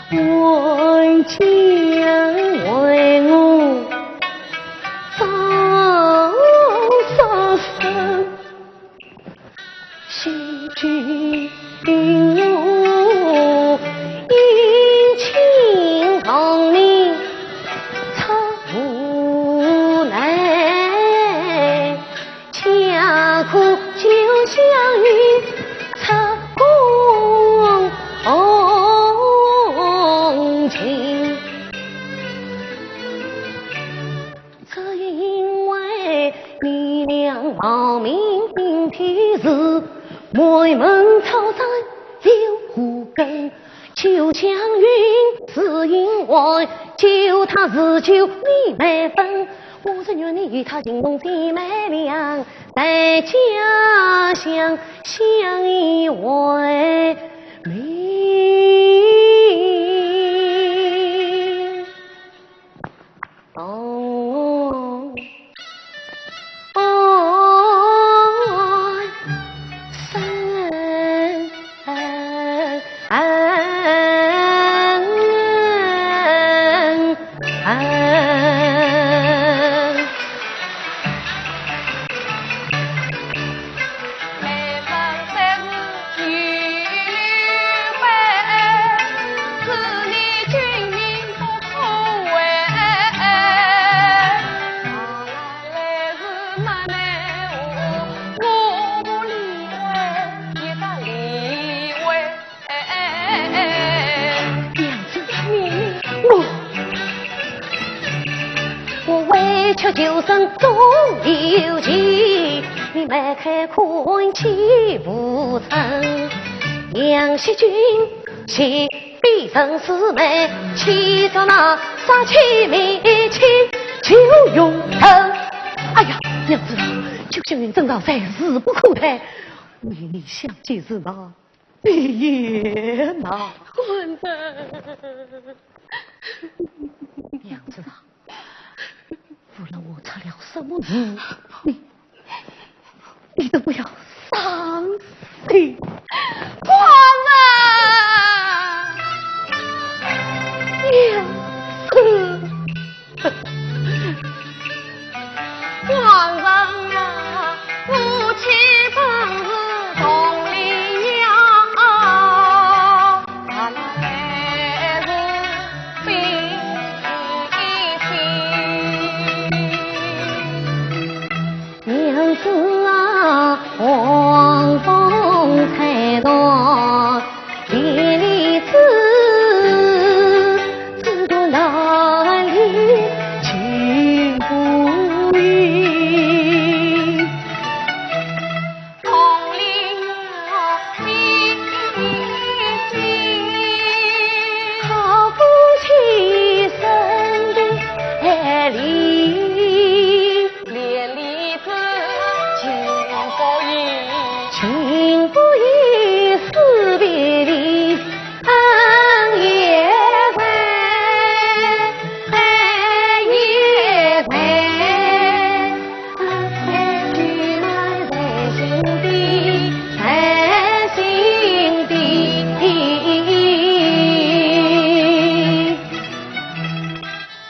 还将为我遭杀身，惜君我，因情同命出无奈。 恰可救湘云出宫从亲。只因为你娘冒名顶替是，瞒门抄斩有何根？ 救湘云是因为救她是救你没分。我是愿你与她情同姐妹两，在家乡相依为命。同 娘子，我，我委曲求生终有期，你迈开宽膝不成。杨惜君，且 卑人师妹，岂着那杀妻灭亲仇勇人。哎呀，娘子啊，救湘云真是在世不可待，你想即是难，你也难。官人。娘子啊， 无论我出了什么事，你，你都不要伤心。官人！娘子。官人啊，夫妻本是同林鸟， 娘子啊，黄风吹落千里枝，枝头难离情不移。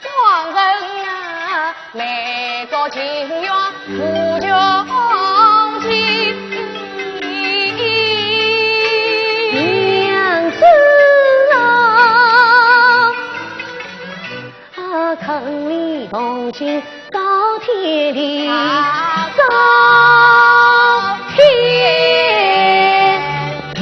官人啊，来到情愿赴穷尽。娘子啊，啊，肯你同心 高天里，高天里。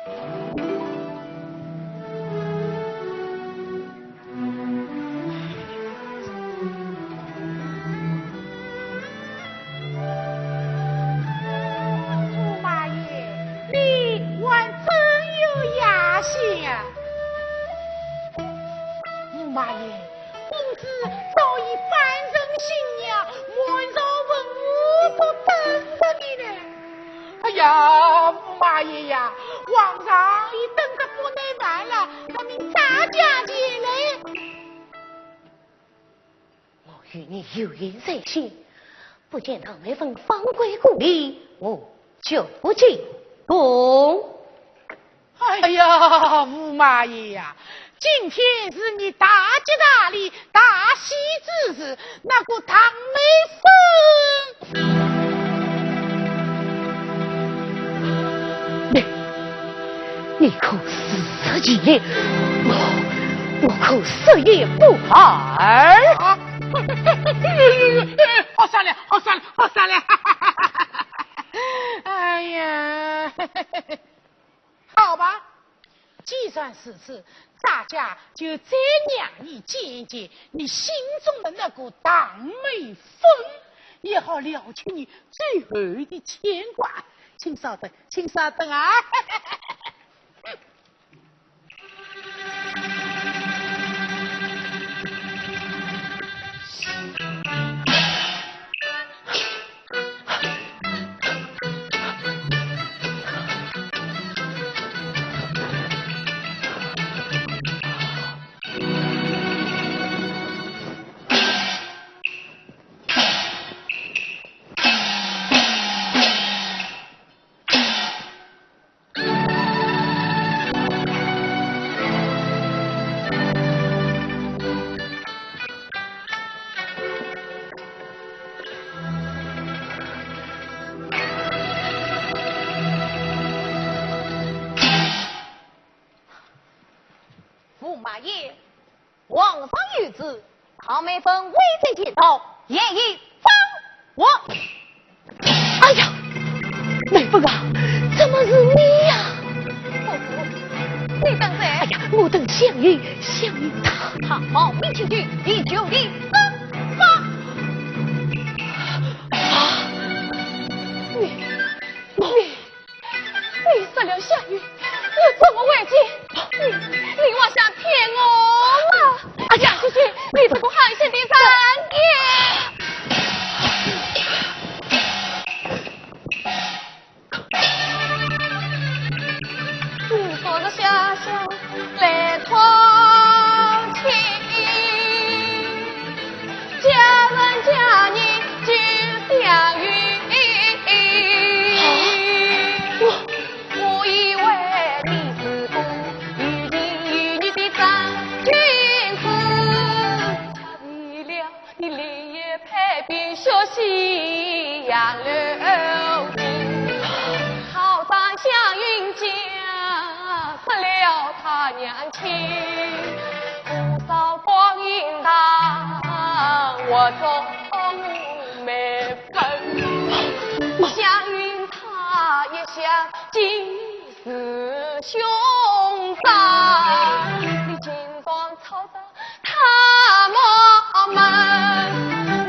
驸马爷，你还真有雅兴啊！驸马爷，公子早已扮成新娘，满朝文武都等着你呢。哎呀，驸马爷呀，皇上已等得不耐烦了，那命大驾前来。 我与你有言在先，不见唐妹夫方跪故里，我就不进宫。哎呀，驸马爷呀，今天是你大吉大利、大喜之日，那个唐妹夫……你，你可是 这几年，我，我可死也不怕。啊！好商量，好商量，好商量！哎呀，好吧，既然如此，大家就再让你见一见你心中的那个唐妹夫，也好了却你最后的牵挂。请稍等，请稍等啊！ 驸马爷，皇上有旨，唐妹夫未曾见到，严以昭还。哎呀，妹夫啊，怎么是你呀？公子，你等谁？哎呀，我等相爷，相爷他……他冒名请罪，你就地正法。啊，你，你， 你杀了相爷，又怎么回去？你，你还想骗我吗？哎呀，去去，你这个寒心的人也！你昨日下下来讨亲， 家人家人就相与。我以为你是个有情有义的真君子，却为了你另眼配比，学习杨柳情。好在祥云嫁出了他娘 亲，多少光阴在我中没分。祥云他一向尽是凶残，你竟然吵着他们，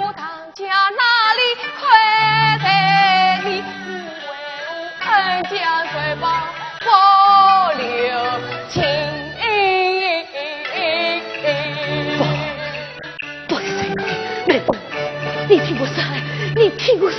我唐家哪里亏待你？你为我恩将仇报，不留情。不，不是这个，妹夫，你听我说，你听我说。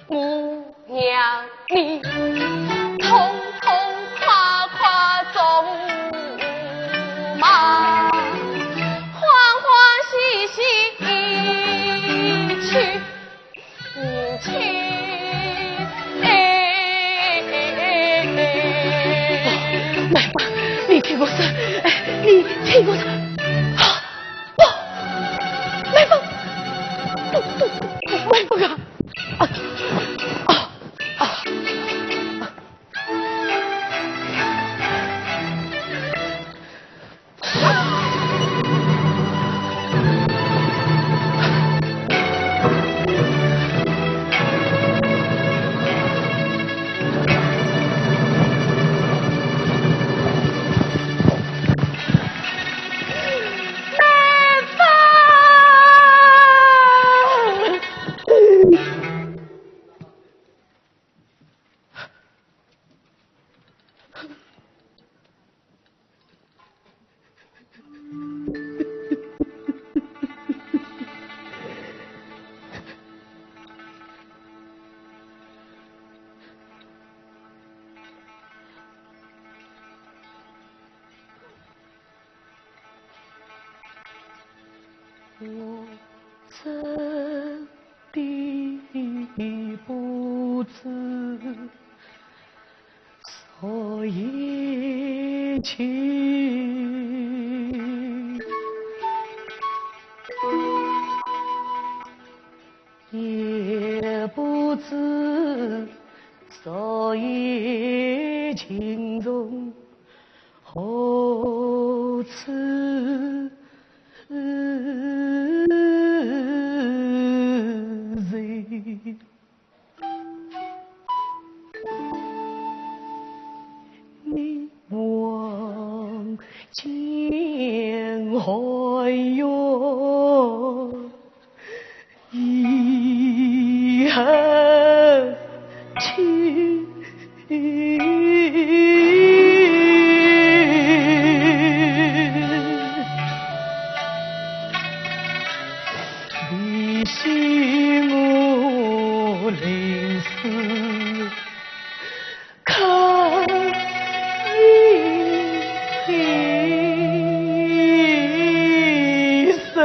我让你统统快快做马，欢欢喜喜去迎亲。哎，妹夫，你听我说，哎，你听我说。啊，不，我真的不知所以去，也不知所以情从何处 你望见寒月 以后去，提醒我临死 看一声。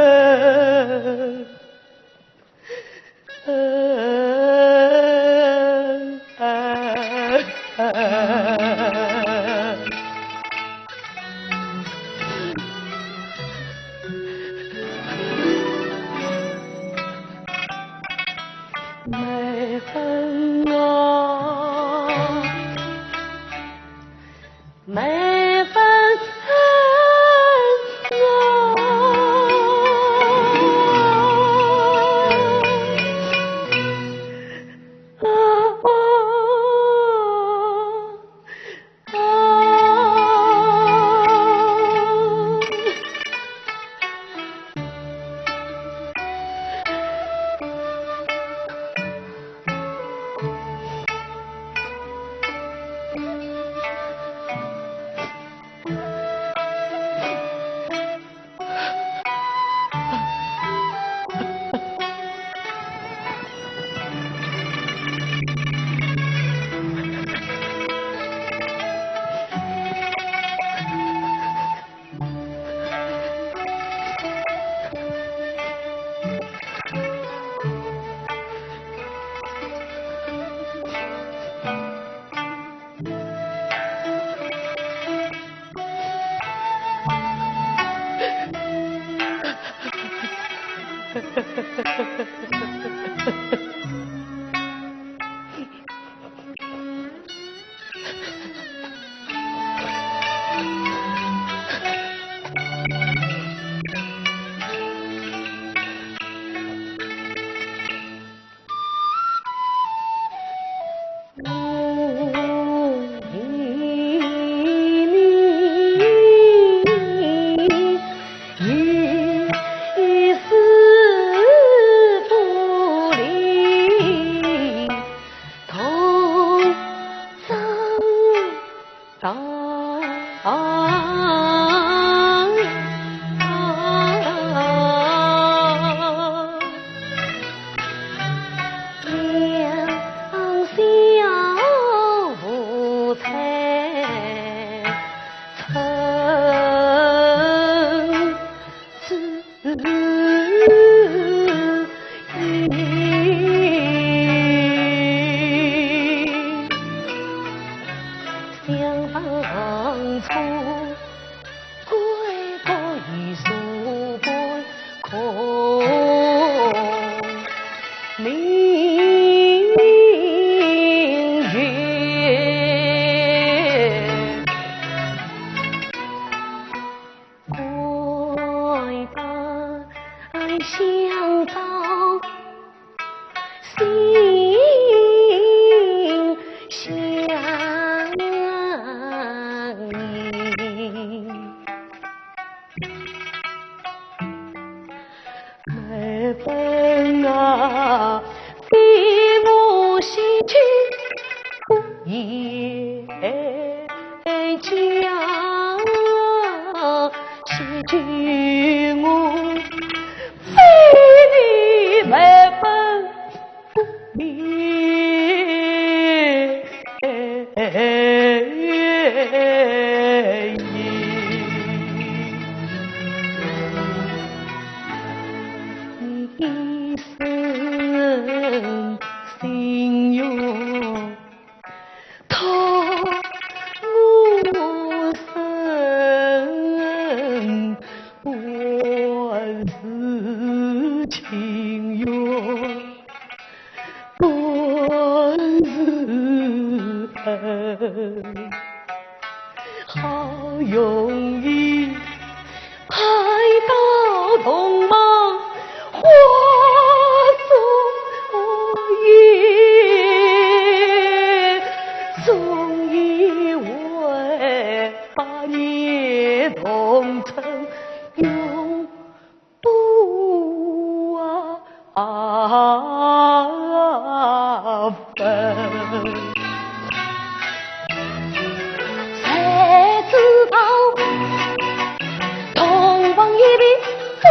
风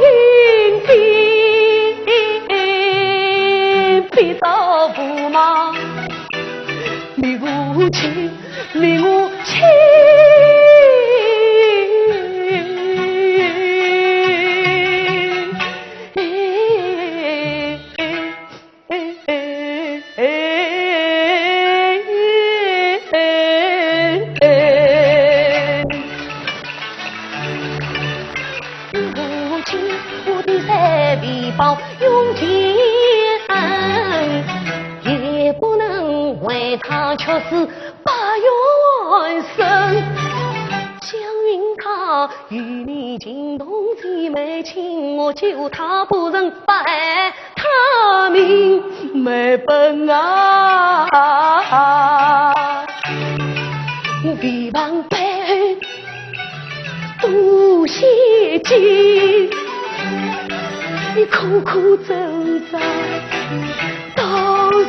云变，变到驸马面前，面前。 我的三皮包用尽，也不能为他却是把冤伸。想云他与你情同姐妹情，我救他不成，白他命没本啊！我皮包背后多些金，你苦苦挣扎到如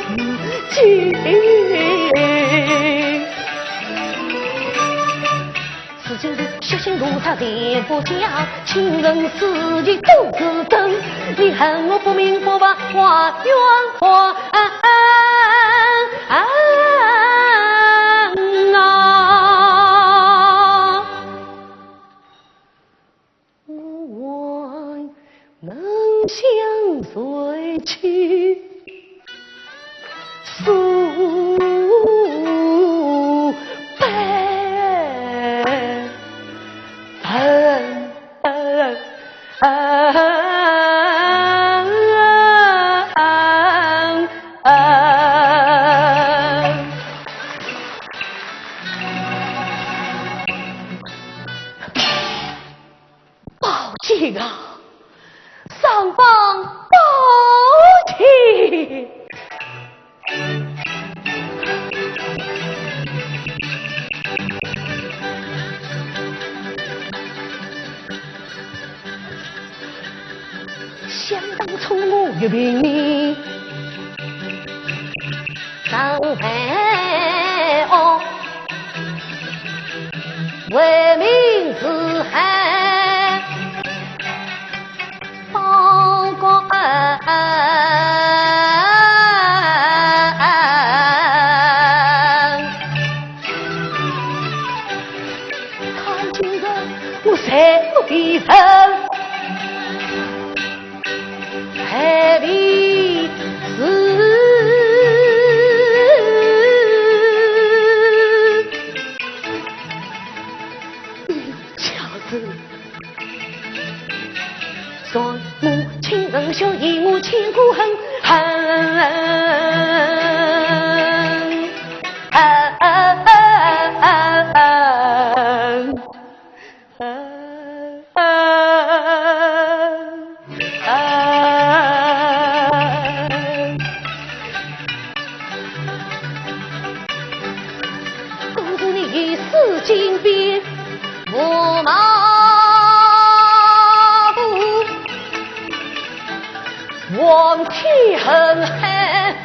今。 事情是血腥屠杀全不假，亲人死去都是真。你恨我不明不白，花冤花案啊！ 我还能向谁去诉悲愤？宝剑啊，尚方宝剑！想当初我岳平你 上海哦，为民除害报国恩。看今日我才不必人。 害的是。你家人，算我亲人，休嫌我千古恨，恨，恨。 公子你一世金边，我马步，望天恨海。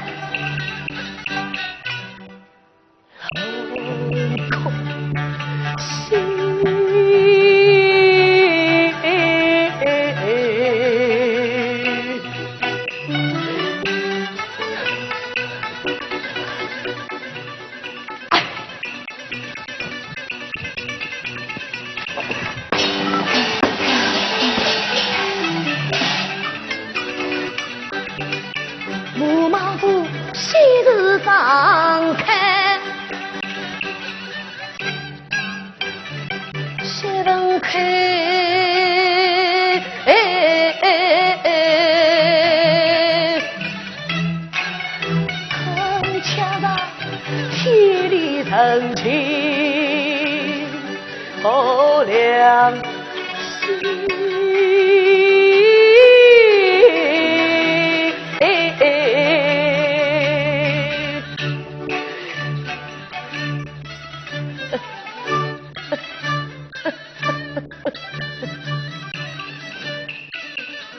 马步喜事常开，喜门开。铿锵锵，天理人情。 好良心。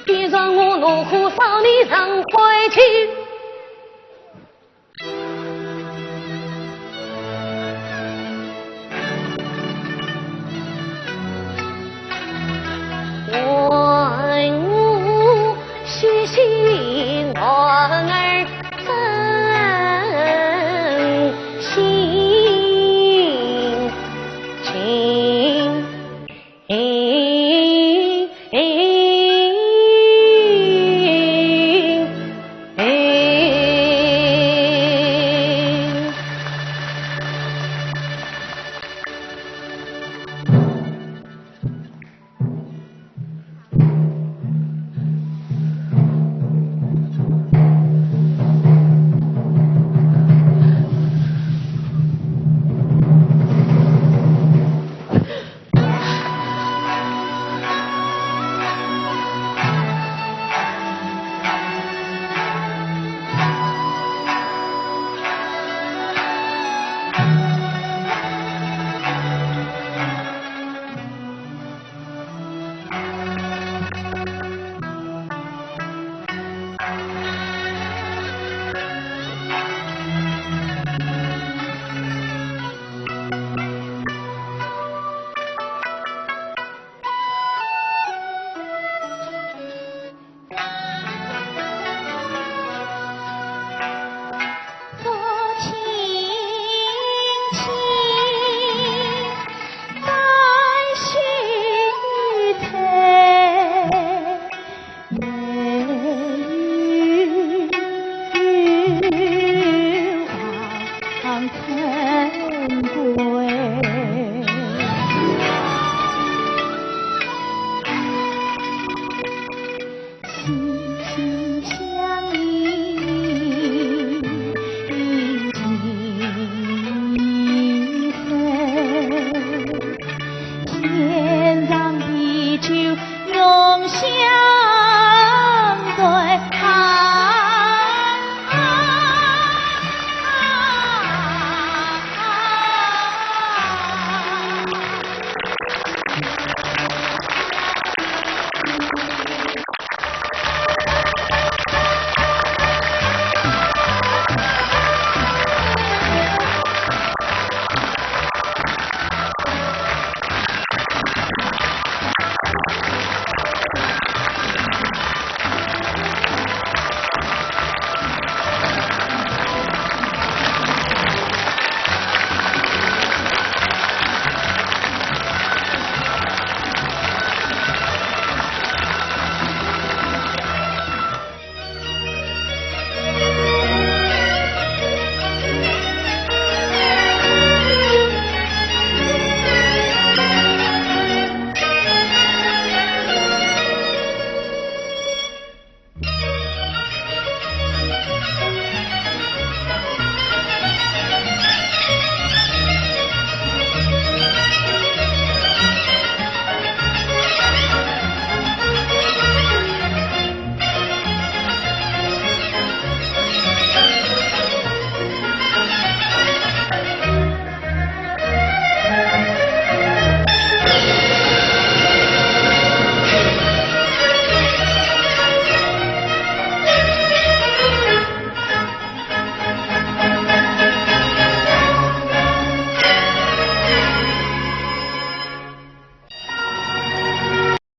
别让我怒火烧你人灰烬。